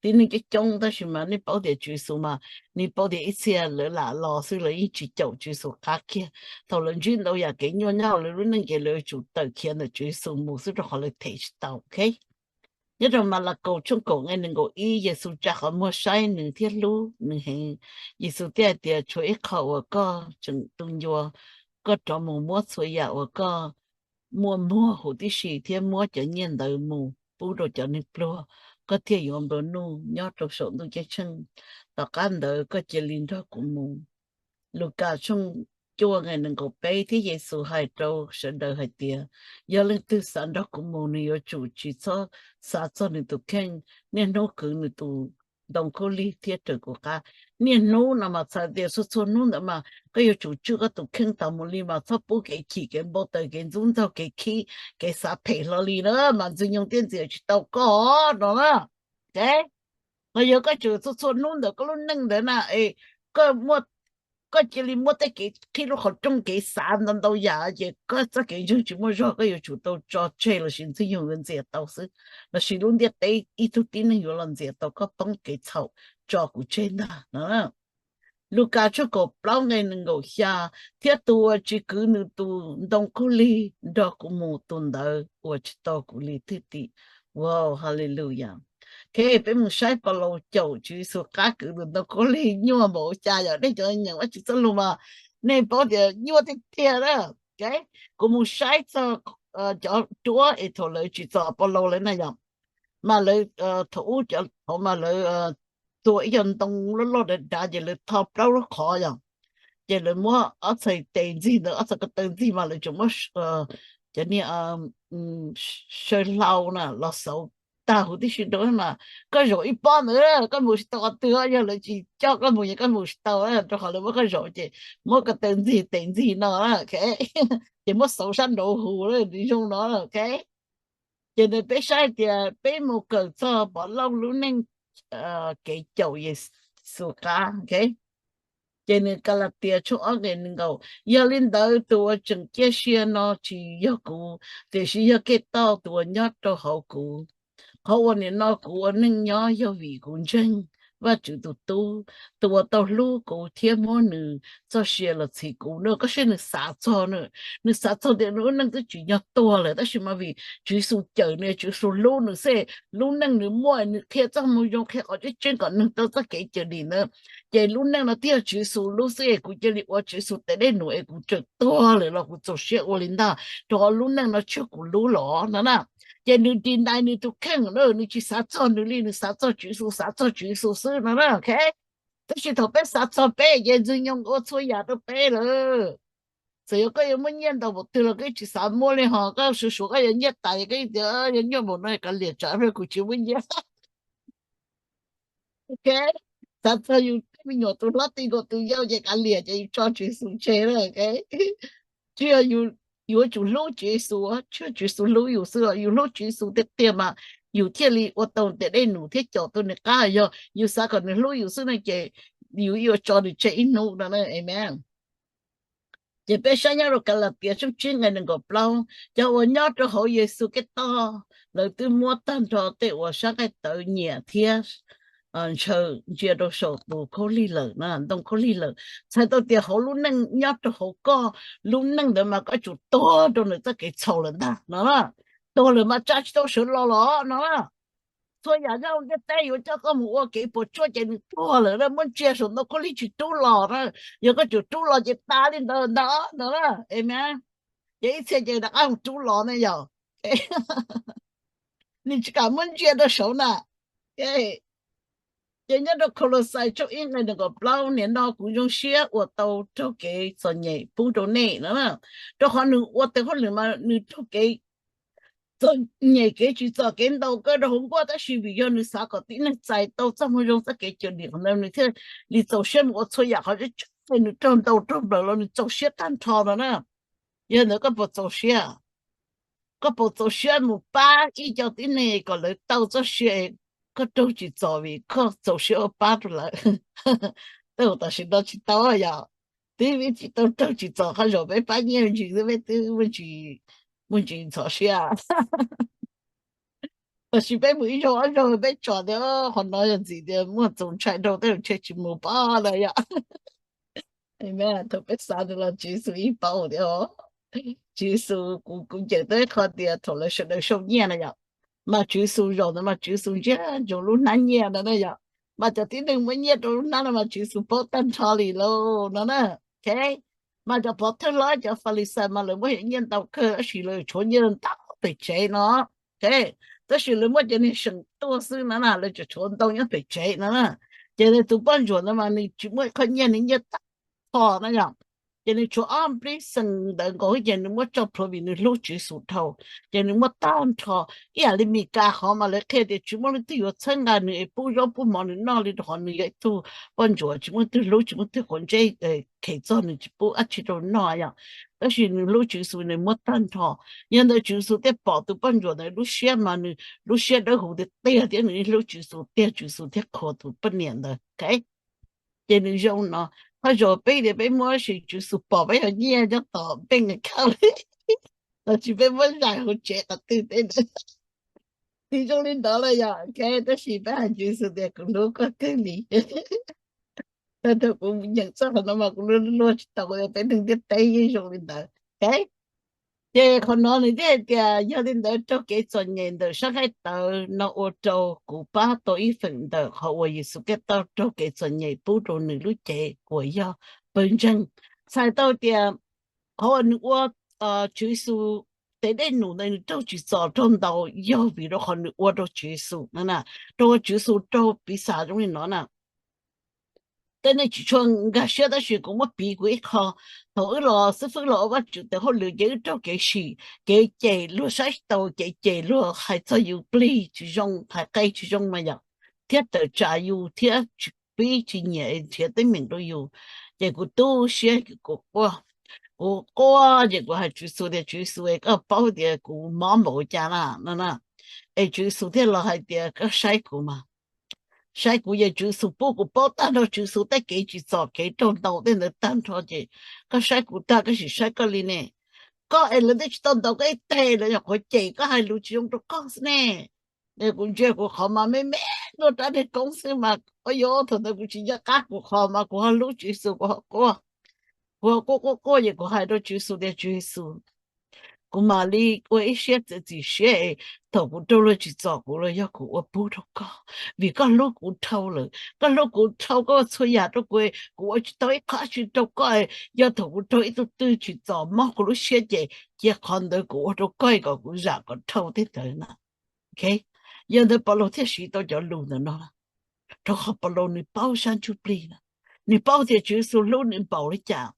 Tib neeg coob coob, tab sis mas nej paub tias Tswv Yexus mas, nej paub tias ib txhia lawv lam los xwb lawv yeej tsis caum Tswv Yexus qab kiag. Thaum lawv ntsib ntau yam kev nyuaj nyob hauv lawv lub neej ces lawv yuav tsum tawm khiav ntawm Tswv Yexus mus xwb rau qhov lawv them tsis tau. Ok. Nyob rau Malakaus tshooj kaum nqe nees nkaum ib, Yexus tsa qhov muag saib nws thiab hlub nws heev. Yexus thiaj hais tias, tshuav ib qho uas koj tseem tu ncua, koj rov mus muab txhua yam uas koj muaj muag huv tib si thiab muab cov nyiaj ntawd mus pub rau cov neeg pluag, koj thiaj yuav nplua nuj nyob rau saum ntuj ceeb tsheej. Tom qab ntawd koj cia li nrog kuv mus. Lukas tshooj cuaj nqe nees nkaum peb, thiab Yexus hais rau sawv daws hais tias, yog leej twg xav nrog kuv mus, nws yuav tsum tsis txhob xav txog nws tus kheej, niaj hnub kwv nws tus ntoo khaub lig thiab raws kuv qab. Niaj hnub no mas txhais tias txhua txhua hnub ntawd mas koj yuav tsum tswj koj tus kheej tas mus li mas txhob pub kev chim, kev npau taws, kev ntxub ntxaug, kev khib, kev xav phem hlo li na, mas Ntxwg Nyoog thiaj ntxias tsis tau koj no na. Los yog koj tseem txhua txhua hnub ntawm koj lub neej ntawd na, es koj cia li muab tej kev qhib lub qhov rooj, kev xav ntau ntau yam ces koj txoj kev ntseeg tsis muaj zog, koj yuav tsum tau tso tseg lossis Ntxwg Nyoog yuav ntxias tau xwb, lossis lub ntiaj teb ib tug tib neeg yuav los ntxias tau koj poob kev txhaum, tso kuv tseg ntag no. Lukas tshooj kaum plaub nqe nees nkaum xya, thiab tus uas tsis kwv nws tus ntoo khaub lig nrog kuv mus, tus ntawd ua tsis tau kuv li thwj tim. Wow, hallelujah. Peb mus saib Paulus caum Tswv Yexus qab kwv tus ntoo khaub lig nyuaj npaum cas yom. Nej cov nyeem Vajtswv txoj lus mas nej paub tias nyuaj tiag tiag na. Kuv mus saib txog cov duab es thaum lawv tsim txom Paulus lawm na yom, mas lawv thaum ub, thaum mas lawv tua ib co ntoo loj loj dav dav ces lawv tho plaub lub qhov yom, ces lawv muab ob txhais tes ntxig ntawd, ob txhais ko taw ntxig mas lawv tseem muab cov niag saw hlau na los xauv tag huv tib si rau mas koj zaum ib pob ntawd koj mus tsis tau qhov twg, yog lawv tsis coj koj mus ces koj mus tsis tau, rau qhov lawv muab koj zaum ces muab ko taw ntxig tes ntxig no, ces muab xauv sab nraud huv zoo no. Ces nws, peb saib tias peb mus kawm txog Pov Lauj lub neej kev caum Yexus qab. Ces nws Kalatias tshooj ob nqe nees nkaum, yog li ntawd tus uas tseem ciaj sia no tsis yog kuv, tiam sis yog Kev toj tus uas nyob rau hauv kuv. Qhov uas nim no kuv ua neej nyob yog vim kuv ntseeg Vajtswv tus Tub, tus uas tau hlub kuv thiab muab nws txoj sia los txhiv kuv. Nws, koj saib nws xav txog, nws xav txog tias nws lub neej twb tsim nyog tuag lawm tab sis mas vim Tswv Yexus cawm nws, Tswv Yexus hlub nws xwb, lub neej nws muaj nws qhia txoj moo zoo, qhia qhov tseeb tseeb kom nws tau txoj kev cawm dim ntawd. Ces lub neej no twb yog Tswv Yexus hlub xwb es kuv cia li ua Tswv Yexus tes dej num es kuv tseem tuag lawm los kuv txaus siab ua li ntag, rau qhov lub neej no tsis yog kuv lub los no na. Ces nws deny nws tus kheej, nws tsis xav txog nws li, nws xav txog Tswv Yexus, xav txog Tswv Yexus xwb no na. Tab sis thaum peb xav txog peb ces Ntxwg Nyoog ua txhua yam rau peb lawm. Txawm yog koj yuav muaj nyiaj ntau npaum twg los koj tsis xav muaj li, ho koj suav suav koj yuav nyiaj tas es koj tias yog nyuaj npaum no kav liam tsam kuv tsis muaj nyiaj. Xav txog yus tej me nyuam tus hlob ti nkaus tus yau ces kav liam ces yus tso Tswv Yexus tseg lawm. Tsis yog, yuav tsum hlub Tswv Yexus, tsis yog Tswv Yexus hlub yus xwb, yus hlub Tswv Yexus tiag tiag mas yus thiaj li ua tau tes dej num thiab caum tau nws qab. Yog yus xav kom nws hlub yus xwb no ces yus yuav tso nws tseg ib hnub no. Amen. Ces peb saib nyob rau Kalatias tshooj tsib nqe nees nkaum plaub, cov uas nyob rau hauv Yexus Khetos, lawv twb muab tag nrho tej uas sab nqaij tawv nyiam thiab ntshaw ntsia rau saum tus khaub lig lawm, ntoo khaub lig lawm. Txhais tau tias hauv lub neej nyob rau hauv koj lub neej ntawd mas koj tsum tuag rau nws txoj kev txhaum lawm ntag no. Tuag lawm mas tsa tsis tau sawv los los no. Txhua yam nyob ntiaj teb yuav coj koj mus ua kev puas tsuaj ces nws tuag lawm na, muab ntsia saum ntoo khaub lig tsis rub los na. Yog koj tsum rub los ces tas li ntawd ntag no. Amen. Ces ib txhia ces rov qab mus rub los na yom. Nws tsis kam muab ntsia rau saud na. Ces nyob rau Kolosais tshooj ib nqe nees nkaum plaub, nim no kuv zoo siab uas tau raug kev txom nyem pub rau nej no. Rau qhov nws ua tej hauj lwm mas nws raug kev txom nyem, kev tsim txom, kev ntaus kawg rau hauv nkuaj, tab sis vim yog nws xav kom tib neeg txais tau txoj moo zoo txoj kev cawm dim qhov ntawd nws thiaj li txaus siab mus ua txhua yam qhov tseeb tseeb, nws raug ntaus raug nplawm los nws txaus siab tag nrho no na. Yog ntawd koj puas txaus siab? Koj puas txaus siab mus pab ib co tib neeg kom lawv tau txoj sia, koj raug tsim txom vim koj txaus siab ua pab rau lawv? Tej zaum tam sim no tsis tau yom. Twb tsis tau raug tsim txom, qhov zaum peb pab nyiaj me ntsis xwb peb twb muaj ntsis ntxhov siab. Tab sis peb mus ib zaug ob zaug peb tsom tias qhov no yog ntxim tias muaj txaus ntshai rau tej zaum ntshe tsis mus pab lawm yom. Amen. Thaum peb xav ntawd los Tswv Yexus yeej paub tias, Tswv Yexus, kuv, kuv ncaim tau ib qho tias thaum lawv sawv daws sau nyiaj na yom, mas Tswv Yexus zaum ntawd mas Tswv Yexus ntsia ntsoov lub hnab nyiaj ntawd na yom, mas cov tib neeg muab nyiaj rau lub hnab no mas Tswv Yexus paub tag nrho li lauj no na. Mas cov pov thawj hlob cov Falixais mas lawv muab nyiaj ntau kawg tab sis lawv tshuav nyiaj ntau pem tsev no. Tab sis lawv muab cov niag seem tuaj xwb no na, lawv tseem tshuav ntau nyob pem tsev no na. Ces tus poj ntsuam ntawd mas nws tsis muaj qhov nyiaj, nws nyiaj tag nrho na yom. Ces nws tshuav ob nplib xees ntawd nkaus xwb ces nws muab tso plhuav vim nws hlub Tswv Yexus dhau. Ces nws muab tag nrho, ib yam li Mes Kas qhov mas lawv qhia tias tsis muaj leej twg yuav txhawb nqa nws es pub zaub pub mov nws noj li rau qhov nws yog ib tug poj ntsuam tsis muaj leej twg hlub, tsis muaj leej twg quav ntsej, khem txog nws tsis pub dab tsi rau noj yom. Tab sis nws hlub Tswv Yexus nws muab tag nrho. Yog ntawd Tswv Yexus thiaj pom tus poj ntsuam ntawd lub siab mas nws lub siab dawb huv tiag tiag thiab nws hlub Tswv Yexus tiag, Tswv Yexus thiaj qhuas tus poj niam ntawd. Ces nws zoo no, qhov zaum peb tias peb muab sim Tswv Yexus pom peb yog nyiaj nyob tom peb nqe khaj li, los sis peb muab zais hauv tsev qhov twg peb, nws zoo li ntawd lawm yom. Tab sis peb hais Tswv Yexus tias kuv hlub koj kawg li. Thaum kuv nyeem txoj qhov no mas kuv luag luag tsis tau, kuv tias peb neeg ntiaj teb yeej zoo li ntawd. Ces qhov no nws thiaj hais tias yog li ntawd raug kev txom nyem ntawm sab nqaij tawv no ua rau kuv pab tau ib feem ntawm qhov uas Yexus Khetos raug kev txom nyem pub rau nws lub cev uas yog pawg ntseeg. Txhais tau tias qhov uas nws ua, Tswv Yexus tes dej num ntawd nws raug tsim txom raug ntaus yog vim rau qhov nws ua rau Tswv Yexus no na, rau qhov Tswv Yexus raug piv xam zoo li no na. Tej nej tsis tshua nkag siab tab sis kuv muab piv kuv ib qho. Thaum wb los xib fwb los ua Vajtswv tes hauj lwm ces wb raug kev sim, kev cem, luag saib tsis taus, kev cem, luag hais txog yus plig tsis zoo, hais qe tsis zoo mas yom, thiab tawm tsam yus thiab tsis pib tsis nyiam nrhiav teeb meem rau yus. Ces kuv tu siab, kuv quaj, kuv quaj ces kuv hais Tswv Yexus tias, Tswv Yexus, koj paub tias kuv mob npaum cas na no na. Es Tswv Yexus thiaj los hais tias, koj saib kuv mas, saib kuv. Ces Tswv Yexus pub kuv paub tag nrho Tswv Yexus tej kev tsim txom, kev raug ntaus tej ntawd tag nrho ces, koj saib kuv tag koj sim saib koj li ne. Koj es lawv twb tsis tau ntaus koj ib teg, lawv nyuam qhuav cem koj hais lus tsis zoo rau koj xwb ne. Kuv ntsia kuv qhov mas me me, luaj rab niag koob xwb mas, ua yuav thaum ntawd kuv tsis nco qab kuv qhov mas kuv ho hlub Tswv Yexus, kuv ho quaj. Kuv ho quaj quaj quaj ces kuv hais rau Tswv Yexus tias, Tswv Yexus, kuv mam li ua ib siab txiav txim siab es thaum kuv raug luag tsim txom kuv los yog kuv ua pub rau koj, vim koj hlub kuv dhau lawm. Koj hlub kuv dhau, koj ua txhua yam rau kuv, kuv ua tsis tau ib qho dab tsi rau koj. Yog thaum kuv raug ib tug twg tsim txom mob kuv lub siab ces cia qhov ntawd kuv ua rau koj kom kuv zam kom dhau tej ntawd na. Yog ntawd Paulus thiaj siv tau cov lus ntawm no, rau qhov Paulus nws paub sab ntsuj plig na, nws paub tias Tswv Yexus hlub nws npaum li cas.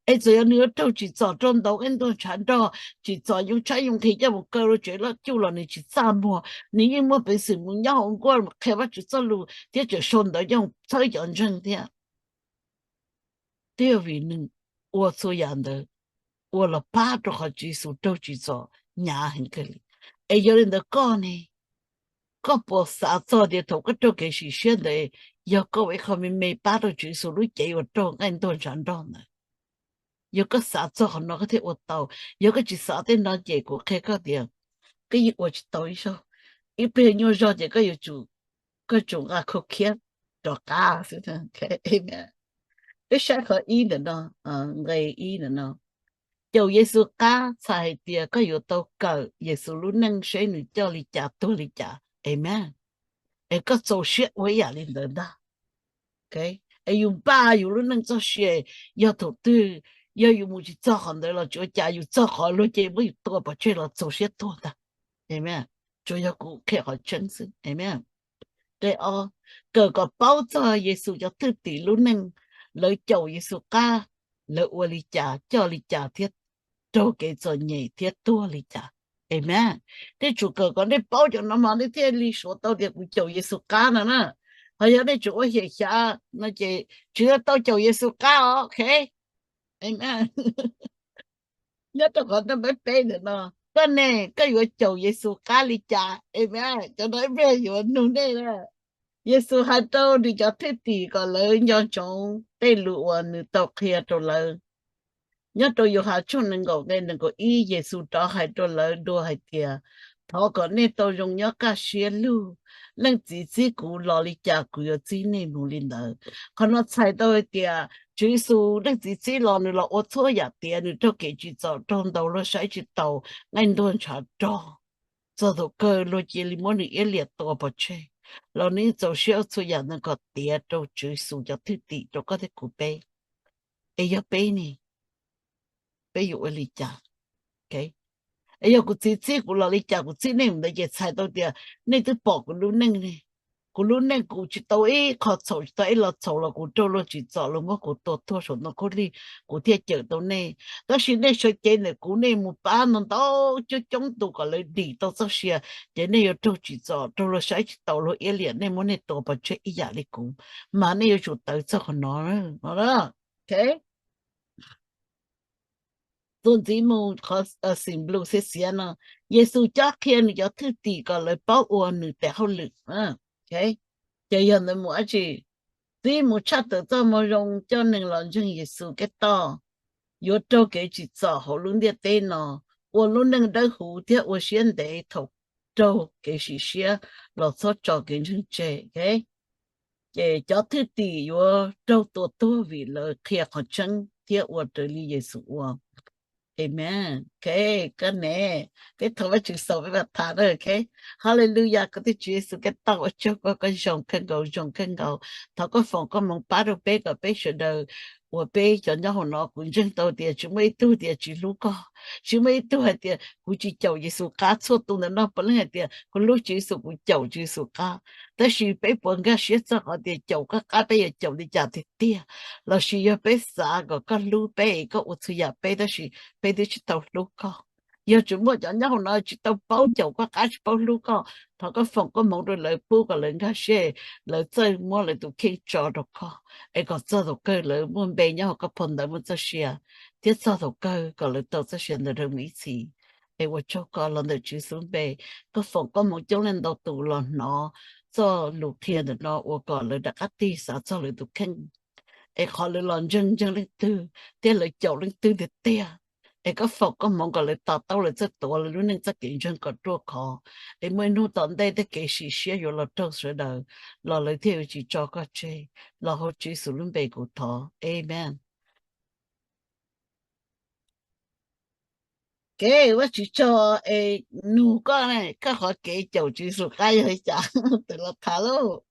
Es txawm yog nws yuav raug tsim txom raug ntaus nqaij ntuag ntshav nrog, tsim txom yoo tshaib yoo nqhis coj mus kaw rau tsev loj cuj los nws tsis txaj muag, nws yeej muaj peev xwm mus nyob hauv nkuaj mus qhia Vajtswv txoj lus thiab tseem sau ntawv coj mus txhawb cov ntseeg thiab. Twb yog vim nws ua txhua yam ntawd ua los pab rau qhov Tswv Yexus raug tsim txom hnyav heev kawg li. Es yog li ntawd koj ne, koj puas xav txog tias thaum koj raug kev sim siab ntawd, yog koj ua ib qho me me pab rau Tswv Yexus lub cev uas raug nqaij ntuag ntshav nrog ntawd? Yog koj xav txog qhov no koj thiaj ua tau. Yog koj tsis xav tej no ces kuv qhia koj tias koj yeej ua tsis tau ib zaug. Ib pliag nyuaj zog ces koj yuav tsum, koj tsum nqa khau khiab rov qab xwb. Peb saib qhov ib ntawm no, nqe ib ntawm no. Caum Yexus qab txhais hais tias koj yuav tau kawm Yexus lub neej seb nws coj li cas tuag li cas. Amen. Es koj txaus siab ua ib yam li ntawd ntag. Es yus npaj yus lub neej txoj sia, yog thaum twg yog yus mus tsis txog qhov ntawd los tsis ua cas, yus txog qhov luag cia muab yus tua pov tseg los txaus siab tuag ntag. Amen. Tsuas yog kuv qhia qhov tseeb xwb. Amen. Nqe ob, kawm kom paub txog Yexus cov thwj tim lub neej, lawv caum Yexus qab, lawv ua li cas, coj li cas thiab raug kev txom nyem thiab tuag li cas. Amen. Nej tsum kawm kom nej paub cov no mas nej thiaj li suav tau tias kuv caum Yexus qab no na. Ho yog nej tsuas ua hiam xyav no ces tsis tau caum Yexus qab os, ok? Amen. Nyob rau qhov peb peb ntawm no, koj ne, koj yuav caum Yexus qab li cas? Amen. Cov no ib pliag yuav nug nej na. Yexus hais rau nws cov thwj tim kom lawv nco ntsoov tej lus uas nws tau qhia rau lawv. Nyob rau Yauhas tshooj nees nkaum nqe nees nkaum ib, Yexus rov hais rau lawv dua hais tias, thov kom nej tau zoo nyob kaj siab lug. Leej Txiv txib kuv los li cas kuv yuav txib nej mus li ntawd. Qhov no txhais tau hais tias Tswv Yexus Leej Txiv txib los nws los ua txhua yam tiav, nws raug kev tsim txom raug ntaus luag saib tsis taus, nqaij ntuag ntshav rog, txog thaum kawg luag cia li muab nws iab liam tua pov tseg, los nws txaus siab ua txhua yam ntawd kom tiav rau Tswv Yexus cov thwj tim, rau koj thiab kuv peb. Es yog peb ne, peb yuav ua li cas? Es yog kuv txiv txib kuv los li cas kuv txib nej mus ntawd ces txhais tau tias nej twb pom kuv lub neej ne. Kuv lub neej kuv tsis tau ib qho txhaum tsis tau ib lo txhaum los kuv raug luag tsim txom luag muab kuv tua tuag saum ntoo khaub lig kuv thiaj cawm tau nej. Tab sis nej sawv cev ntawm kuv nej mus pab ntau ntau coob coob tus kom lawv dim tau txoj sia, ces nej yuav raug tsim txom raug luag saib tsis taus luag iab liam nej muab nej tua pov tseg ib yam li kuv, mas nej yuav tsum tawv txog qhov no. Tuaj ntxiv mus qhov xim nplus xiav xiav no, Yexus cob qhia nws cov thwj tim kom lawv paub ua nws tes hauj lwm. Ces yog ntawd mus dab tsi? Txib mus tshaj tawm txoj moo zoo coj neeg los ntseeg Yexus Khetos, yuav raug kev tsim txom hauv lub ntiaj teb no, ua lub neej dawb huv thiab ua siab ntev thaum raug kev sim siab los txhob tso kev ntseeg tseg. Ces cov thwj tim yuav raug tua tuag vim lawv qhia qhov tseeb thiab ua raws li Yexus ua. Amen. Ok, koj ne, peb thov Vajtswv xaus peb mam tham na, ok. Hallelujah, koj tus Tswv Yexus, koj tau ua tsaug, koj zoo kawg nkaus, zoo kawg nkaus. Thov koj foom koj hmoov pab rau peb kom peb sawv daws uas peb cov nyob hauv no, kuv ntseeg tau tias tsis muaj ib tug tias tsis hlub koj, tsis muaj ib tug hais tias kuv tsis caum Yexus qab. Txhua tus ntawm no puav leej hais tias kuv hlub Tswv Yexus, kuv caum Tswv Yexus qab. Tab sis peb puas nkag siab txog qhov tias caum koj qab peb yuav caum li cas tiag tiag? Los sis yog peb xav kom koj hlub peb es koj ua txhua yam peb, tab sis peb twb tsis tau hlub koj? Yog tseem muaj cov nyob hauv no tsis tau paub caum koj qab, tsis paub hlub koj, thov koj foom koj hmoov rau lawv, pub kom lawv nkag siab, lawv txawj muab lawv tus kheej tso rau koj, es kom txog thaum kawg lawv muaj npe nyob hauv koj phau ntawv muaj txoj sia, thiab txog thaum kawg kom lawv tau txoj sia ntawd rau mus ib txhis. Es ua tsaug koj los ntawm Tswv Yexus lub npe, koj foom koj hmoov coob leej ntau tus los hnov txoj lus qhia ntawm no ua kom lawv rov qab tig xav txog lawv tus kheej, es qhov lawv los ntseeg ntseeg leej twg thiab lawv caum leej twg tiag tiag. Es koj foom koj hmoov kom lawv to taub lawv txawj tuav lawv lub neej txoj kev ntseeg kom ruaj khov, es muaj ib hnub tom ntej tej kev sim siab yuav los raug sawv daws, los lawv thiaj yuav tsis tso koj tseg. Los hauv Tswv Yexus lub npe kuv thov, amen. Kev ua tsis tso es nug koj ne, koj qhov kev caum Tswv Yexus qab yog li cas? Tus los tham lauj.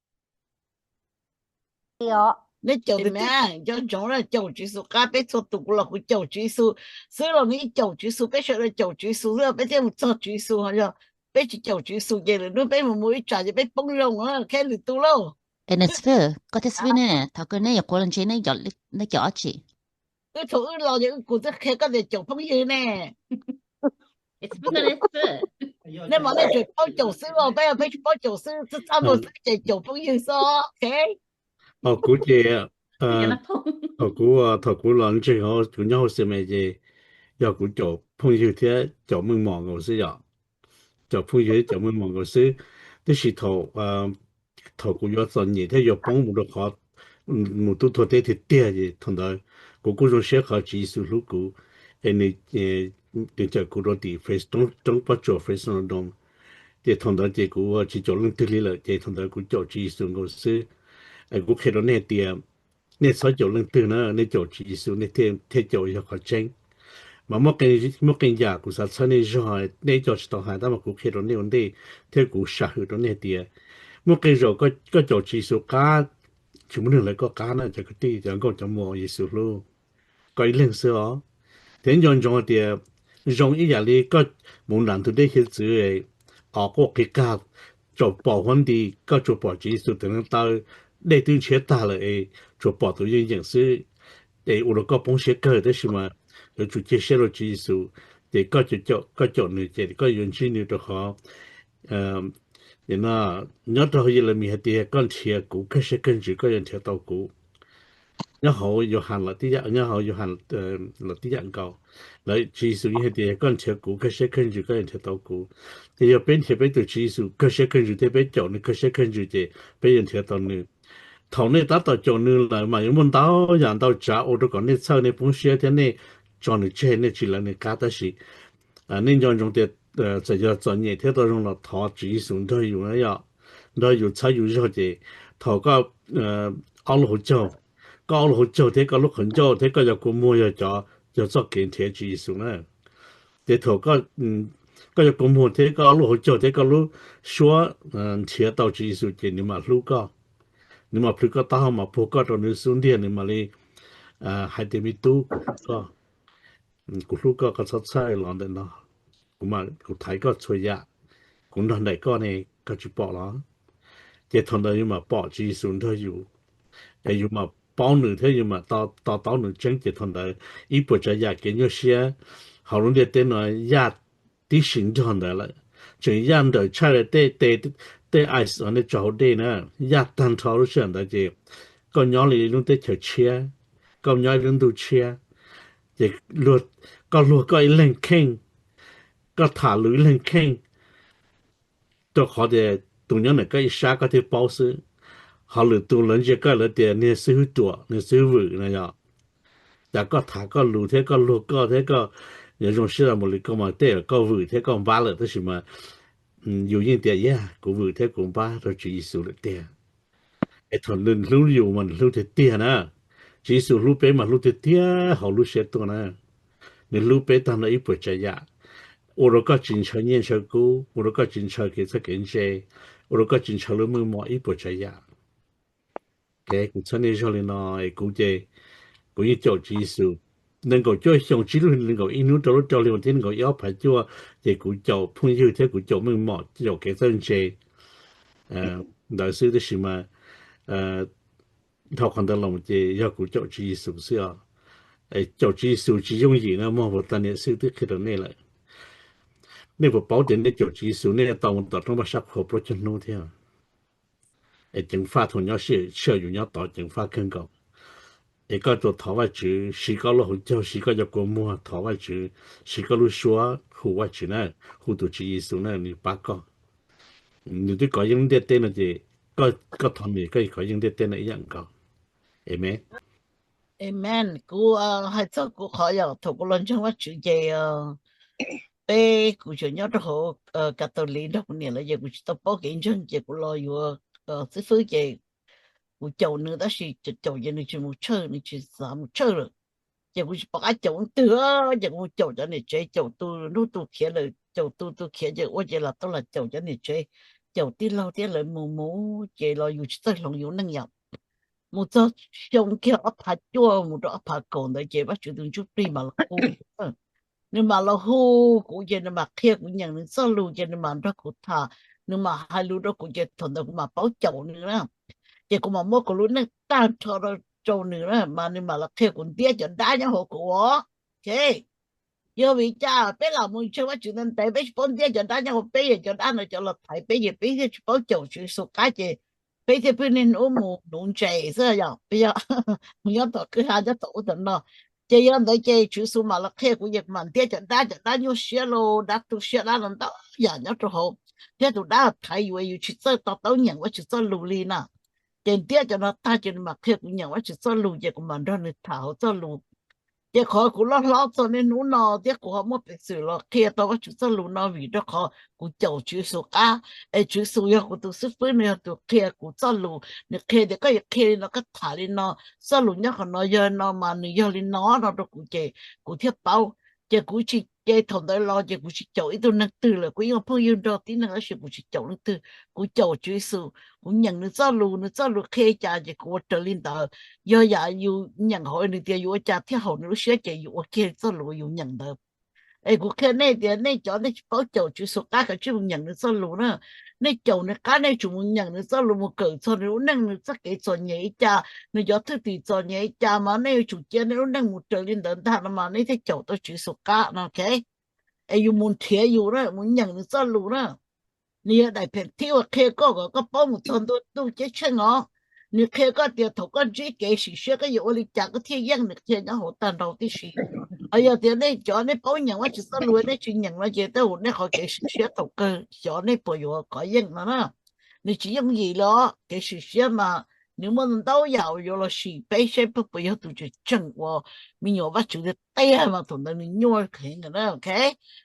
Nej caum tus me nco ntsoov na, caum Tswv Yexus qab, peb txhua tus, kuv los kuv caum Tswv Yexus xwb los nws yeej caum Tswv Yexus, peb sawv daws caum Tswv Yexus xwb peb thiaj mus txog Tswv Yexus. Yog peb tsis caum Tswv Yexus ces lwm hnub peb mus mus ib tsam ces peb poob zoo, ok, lwm tus lauj. Es nws xwb, koj thiab xwb ne, thaum kawg neb yuav quav los ntse neb caum dab tsi? Wb thaum wb los ces wb kuv twb qhia koj tias caum phooj ywg ne. Nej mas nej tseem paub caum xwb los peb, peb tsis paub caum xwb, txaj muag xwb ces caum phooj ywg xwb, ok. Kuv ces, thaum kuv, thaum kuv los ntseeg, kuv nyob hauv xi me ces yog kuv caum phooj ywg thiab caum meej mom nkaus xwb yom. Caum phooj ywg thiab caum meej mom nkaus xwb. Tiam sis thaum, thaum kuv yuav txom nyem thiab yuav poob mus rau qhov, mus tub tuag teb tiag tiag ces thaum ntawd kuv kuj zoo siab qhov Tswv Yexus hlub kuv, es nws, nws cawm kuv rau tim roob pob tsuas Fresno Dom. Ces thaum ntawd ces kuv tsis caum leej twg li lawm, ces thaum ntawd kuv caum Tswv Yexus nkaus xwb. Es kuv qhia rau nej tias nej txhob caum leej twg na, nej caum Tswv Yexus nej thiaj caum yog qhov tseeb. Mas muaj qee yam kuv xav txhawb nej zog, nej ib co tsis tau hais tab mas kuv qhia rau nej ua ntej thiab kuv sam hwm rau nej tias muaj qee zaum koj caum Tswv Yexus qab, tsis muaj neeg hlawv koj qab na, cov kwv tij, cov nkauj cov muam Yexus hlub koj ib leeg xwb os. Thiab nco ntsoov hais tias zoo ib yam li koj mus nram ntug dej hiav txwv, os quaj qi qag, tsuas pom huab nti, koj tsuas pom Tswv Yexus tus leej taw, dej twb ntshiab tag lawm es tsuas pom tus yeej yeem xwb, es ua rau koj poob siab kawg, tab sis mas yuav tsum cia siab rau Tswv Yexus, ces koj caum nws ces koj yuav ntsib nws rau qhov nyob rau hauv Yelemis hais tias koj nrhiav kuv kawg siab kawg ntsws koj yuav nrhiav tau kuv. Nyob hauv Yauhas los tib yam, nyob hauv Yauhas los tib yam nkaus, lawv Tswv Yexus yeej hais tias koj nrhiav kuv kawg siab kawg ntsws koj yuav nrhiav tau kuv. Ces yog peb nrhiav peb tus Tswv Yexus kawg siab kawg ntsws thiab peb caum nws kawg siab kawg ntsws ces peb yuav nrhiav tau nws. Thaum nej tab tom caum nws lawm mas yuav muaj ntau yam ntau tsav ua rau kom nej txhawj nej poob siab thiab nej tso nws tseg nej tsis lawv nws qab, tab sis nej nco ntsoov tias txawm yog txom nyem thiab tau zoo los thov Tswv Yexus nrog yus na yom, nrog yus txhawb yus zog ces thaum koj ob lub hauv caug, koj ob lub hauv caug thiab koj lub qhov ncauj thiab koj cov kua muag yog cov, yog txoj kev nrhiav Tswv Yexus na. Ces thaum koj cov kua muag thiab koj ob lub hauv caug thiab koj lub suab nrhiav tau Tswv Yexus ces nws mam hlub koj, nws mam plhws koj taub hau mam puag koj rau nws xub ntiag, nws mam li hais tias me tub, kuv hlub koj, koj txhob txhawj los ntawm no, kuv thaiv koj txhua yam, kuv nrog nraim koj ne, koj tsis pom los? Ces thaum ntawd yus mam pom Tswv Yexus nrog yus, es yus mam paub nws thiab yus mam to taub nws tseeb ces thaum ntawd ib puas tsav yam kev nyuaj siab hauv lub ntiaj teb no yaj tib si nrog ntawd lawm. Tseem yaj nrawm tshaj tej, tej ice uas nej tso hauv dej na, yaj tag nrho lub sij hawm ntawd ces koj nyob li lub teb chaws tshiab, koj nyob ib lub ntuj tshiab, ces koj luag koj ib leeg kheej, koj tham lus ib leeg kheej, rau qhov tias tus nyob ntawm koj ib sab koj thiaj paub xwb. Ho lwm tus lawv ntsia koj lawv tias niag xib hwb ruam, niag xib hwb vwm no yom. Cas koj tham koj lus thiab koj luag koj thiab koj yuav zoo siab los mus li koj mas tej koj vwm thiab koj npab lawm, tab sis mas yus yeej tias yog kuv vwm thiab kuv npab rau Tswv Yexus lawm tiag. Es thaum nws hlub yus mas nws hlub tiag tiag na. Tswv Yexus hlub peb mas hlub tiag tiag hauv lub siab tuaj na. nws hlub peb tag nrho ib puas tsav yam, ua rau koj tsis ntshaw nyiaj ntshaw kub, ua rau koj tsis ntshaw kev txawj kev ntse, ua rau koj tsis ntshaw lub meej mom ib puas tsav yam. Kuv txhawb nej zog li no, kuv ces kuv yeej caum Tswv Yexus nees nkaum cuaj xyoo, txij lub nees nkaum ib hnub rau lub rau hli vas thib nees nkaum ib ob phav cuaj, ces kuv caum phooj ywg thiab kuv caum meej mom, caum kev txawj ntse ntawd xwb. Tab sis mas dhau qhov ntawd los ces yog kuv caum Tswv Yexus xwb os. Caum Tswv Yexus tsis yooj yim na mog, puas tas niam xwb twb qhia rau nej lawm. Nej puas paub tias nej caum Tswv Yexus nej tau mus tom roob Paj Sab Qhua plaub caug hnub thiab? Es ceev faj thaum nyob sij hawm yus nyob tod ceev faj kawg nkaus. Es koj tsuas thov Vajtswv, siv koj lub hauv caug, siv koj cov kua muag thov Vajtswv, siv koj lub suab hu Vajtswv na, hu tus Tswv Yexus na nws pab koj. Nws twb kov yeej ntiaj teb no ces koj thov nws koj kov yeej ntiaj teb no ib yam nkaus. Amen. Amen. Kuv hais txog kuv qhov yog thaum kuv los ntseeg Vajtswv ces peb kuv tseem nyob rau hauv Catholic nrog kuv niam lawv ces kuv tsis tau paub kev ntseeg ces kuv los yuav xib fwb ces kuv caum nws tab sis caum ces nws tsis mus tshawj, nws tsis xav mus tshawj lawm. Ces kuv tsis pom qab caum leej twg, ces kuv mus caum cov niam tsev, caum tus nrug tus khiav lawm, caum tus tus khiav ces ua ces los tau los caum cov niam tsev, caum tij laug thiab lawv mus mus ces los yus tsis txawj hloov yus neej yom. Mus txog xyoo kiag ob phav cuaj mus rau ob phav kaum ntawd ces Vajtswv tus ntsuj plig mam los hu. Nws mam los hu kuv ces nws mam qhia kuv nyeem nws txoj lus ces nws mam nrog kuv tham, nws mam hais lus rau kuv ces thaum ntawd kuv mam paub caum nws na. Ces kuv mam muab kuv lub neej tag nrho rau nws na mas nws mam los qhia kuv ntiab cov dab nyob hauv kuv os. Yog vim cas peb lam mus ntseeg Vajtswv ntev ntev peb tsis paub ntiab cov dab nyob hauv peb, yog cov dab ntawd cov los thaiv peb ces peb thiaj tsis paub caum Tswv Yexus qab ces peb thiaj pheej niaj hnub mus nuv ntses xwb yom, peb yog mus nyob tom kwj ha nyob tom ub tom no. Ces yog ntawd ces Tswv Yexus mam los qhia kuv ces kuv mam ntiab cov dab, cov dab nyuaj siab los dab tu siab dab no ntau yam nyob rau hauv, thiab tus dab thaiv yus yus tsis txawj to taub nyeem Vajtswv txoj lus li na. Ces ntiab cov no tag ces nws mam qhia kuv nyeem Vajtswv txoj lus ces kuv mam nrog nws tham hauv txoj lus. Ces qhov kuv loj hlob txog niaj hnub no thiab kuv ho muaj peev xwm los qhia tau Vajtswv txoj lus no vim rau qhov kuv caum Tswv Yexus qab, es Tswv Yexus yog kuv tus xib fwb, nws yog tus qhia kuv txoj lus, nws qhia tias koj yuav qhia li no, koj tham li no, txoj lus nyob qhov no yog no mas nws yog li no no rau kuv ces kuv thiaj paub. Ces kuv tsis, ces thaum ntawd los ces kuv tsis caum ib tug neeg twg lawm, kuv yeej ua phooj ywg nrog tib neeg tab sis kuv tsis caum leej twg, kuv caum Tswv Yexus, kuv nyeem nws txoj lus, nws txoj lus qhia cas ces kuv ua raws li ntawd. Yog yam yus nyeem hauv nws tias yus ua cas thiaj haum nws lub siab ces yus ua kiag txoj lus uas yus nyeem ntawd. Es kuv qhia nej tias nej cov nej tsis paub caum Tswv Yexus qab kav tsij mus nyeem nws txoj lus na. Nej caum nws qab nej tsum mus nyeem nws txoj lus mus kawm txog nws lub neej, nws txoj kev txom nyem li cas, nws cov thwj tim txom nyem li cas mas nej yuav tsum cia nej lub neej mus raws li ntawd ntag no mas nej thiaj caum tau Tswv Yexus qab no. Es yus mus nrhiav yus na, mus nyeem nws txoj lus na. Nws yog daim phem thib uas qhia koj kom koj paub mus txog ntua ntuj ceeb tsheej os. Nws qhia koj tias thaum koj ntsib kev sim siab koj yuav ua li cas koj thiaj yeej, nws qhia nyob hauv tag nrho tib si. Ho yog tias nej cov nej paub nyeem Vajtswv txoj lus nej tsis nyeem no ces tej zaum nej qhov kev sim siab thaum kawg xyov nej puas yuav kov yeej no na. Nws tsis yooj yim los kev sim siab mas nws muaj ntau yam uas yuav los sim peb seb peb puas yog tus tseem tseem ua me nyuam Vajtswv tiag tiag mas thaum ntawd nws nyuaj heev na, ok.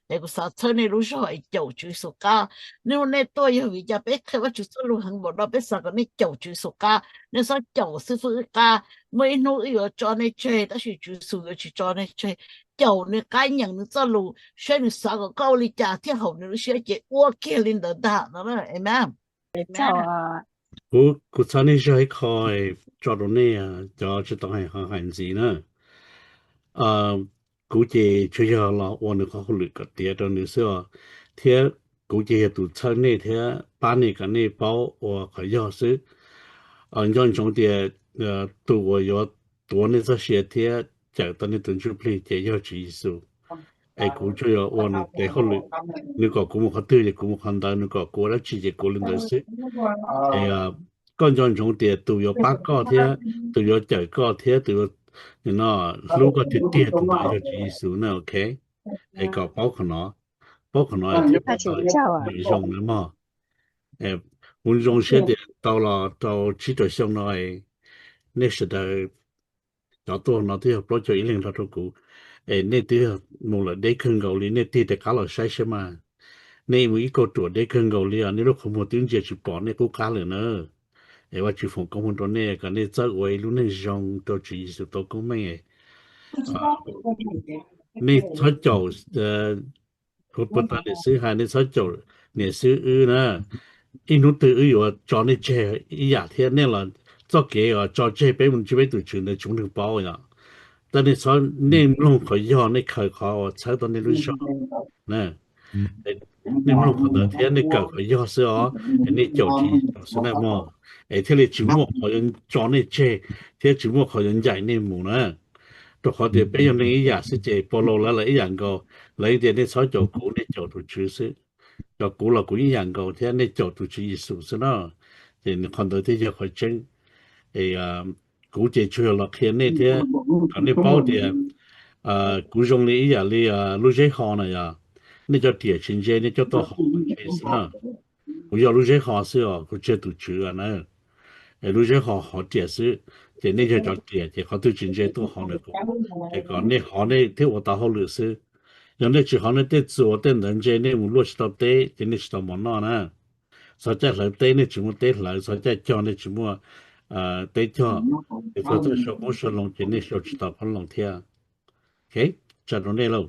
Es kuv xav txhawb nej lub zog es caum Tswv Yexus qab. Nej hnub nej tuaj yog vim cas peb qhia Vajtswv txoj lus heev npaum no, peb xav kom nej caum Tswv Yexus qab, nej txhob caum xib fwb wb qab. Muaj ib hnub wb yuav tso nej tseg tab sis Tswv Yexus yuav tsis tso nej tseg. Caum nws qab, nyeem nws txoj lus, saib nws xav kom koj ua li cas thiaj haum nws lub siab ces ua kiag li ntawd ntag no. Amen. Kuv, kuv txhawb nej zog ib qho tso rau nej cov tsis tau hais ho hais ntxiv na. Kuv ces tsuas yog los ua nws qhov hauj lwm kom tiav rau nws xwb os, thiab kuv ces yog tus txhawb nej thiab pab nej kom nej paub ua qhov yog xwb. Nco ntsoov tias tus uas yuav tuav nej txoj sia thiab cawm tau nej tus ntsuj plig ces yog Tswv Yexus. Es kuv tsuas yog ua nws tes hauj lwm, nws kom kuv mus qhov twg ces kuv mus qhov ntawd, nws kom kuv ua dab tsi ces kuv ua li ntawd xwb. Es koj nco ntsoov tias tus yuav pab koj thiab tus yuav cawm koj thiab tus yuav, no, hlub koj tiag tiag tus ntawd yog Tswv Yexus na, ok. Es kom paub qhov no, paub qhov no thiaj li zoo na mog. Kuv zoo siab tias tau los rau tsib rau xyoo no, nej sawv daws cov tuaj no twb yog plaub caug ib leeg nrog rau kuv, es nej twb mus lawm deb kawg nkaus li, nej tig rov qab los saib saib mas. Nej mus ib kauj ruam deb kawg nkaus li os, nej lub qhov muag twb ntsia tsis pom nej qub qab lawm na. Es Vajtswv foom koob hmoov rau nej kom nej txawj ua ib lub neej zoo rau Tswv Yexus tau koob meej. Nej txhob caum, kuv puag ta niam xwb hais, nej txhob caum niam xwb wb na. Ib hnub twg wb yuav tso nej tseg ib yam thiab, nej los txoj kev uas tso tseg peb mus ntsib peb tus Tswv ntawd tsis muaj neeg paub yom. Tab nej txhob, nej mloog qhov yog, nej khaws qhov uas txhawb tau nej lub zog na. Nej mloog qhov ntawd thiab nej kawm qhov yog xwb os, es nej caum tsis tau xwb na mog, es thiaj li tsis muaj qhov yuav tso nej tseg thiab tsis muaj qhov yuav ncaim nej mus na. Rau qhov tias peb yog neeg ib yam xwb ces Paulus lawv los ib yam nkaus, lawv tias nej txhob caum kuv, nej caum tus Tswv xwb. Caum kuv los kuv ib yam nkaus thiab, nej caum tus Tswv Yexus xwb no. Ces qhov ntawd thiaj yog qhov tseeb. Es kuv ces tsuas yog los qhia nej thiab kom nej paub tias kuv zoo li ib yam li lub zeb ho na yom. Nej cov riam tsis ntse nej coj tuaj hov kuv ntse xwb na. Kuv yog lub zeb ho xwb os, kuv tsis yog tus Tswv na. Es lub zeb ho hov riam xwb, ces nej yog cov riam ces qhov twg tsis ntse tuaj hov ntawm kuv, es kom nej hov nej thiaj ua tau hauj lwm xwb. Yog nej tsis hov nej tej txuas tej ntawd ntse, nej mus luaj tsis tau teb ces nej tsis tau mov noj na. Txog caij hlawv teb nej tsis muaj teb hlawv, txog caij cog nej tsis muaj teb cog, es txog caij sau qoob sau loo ces nej sau tsis tau qoob loo thiab. Ok, tsa rau nej lauj.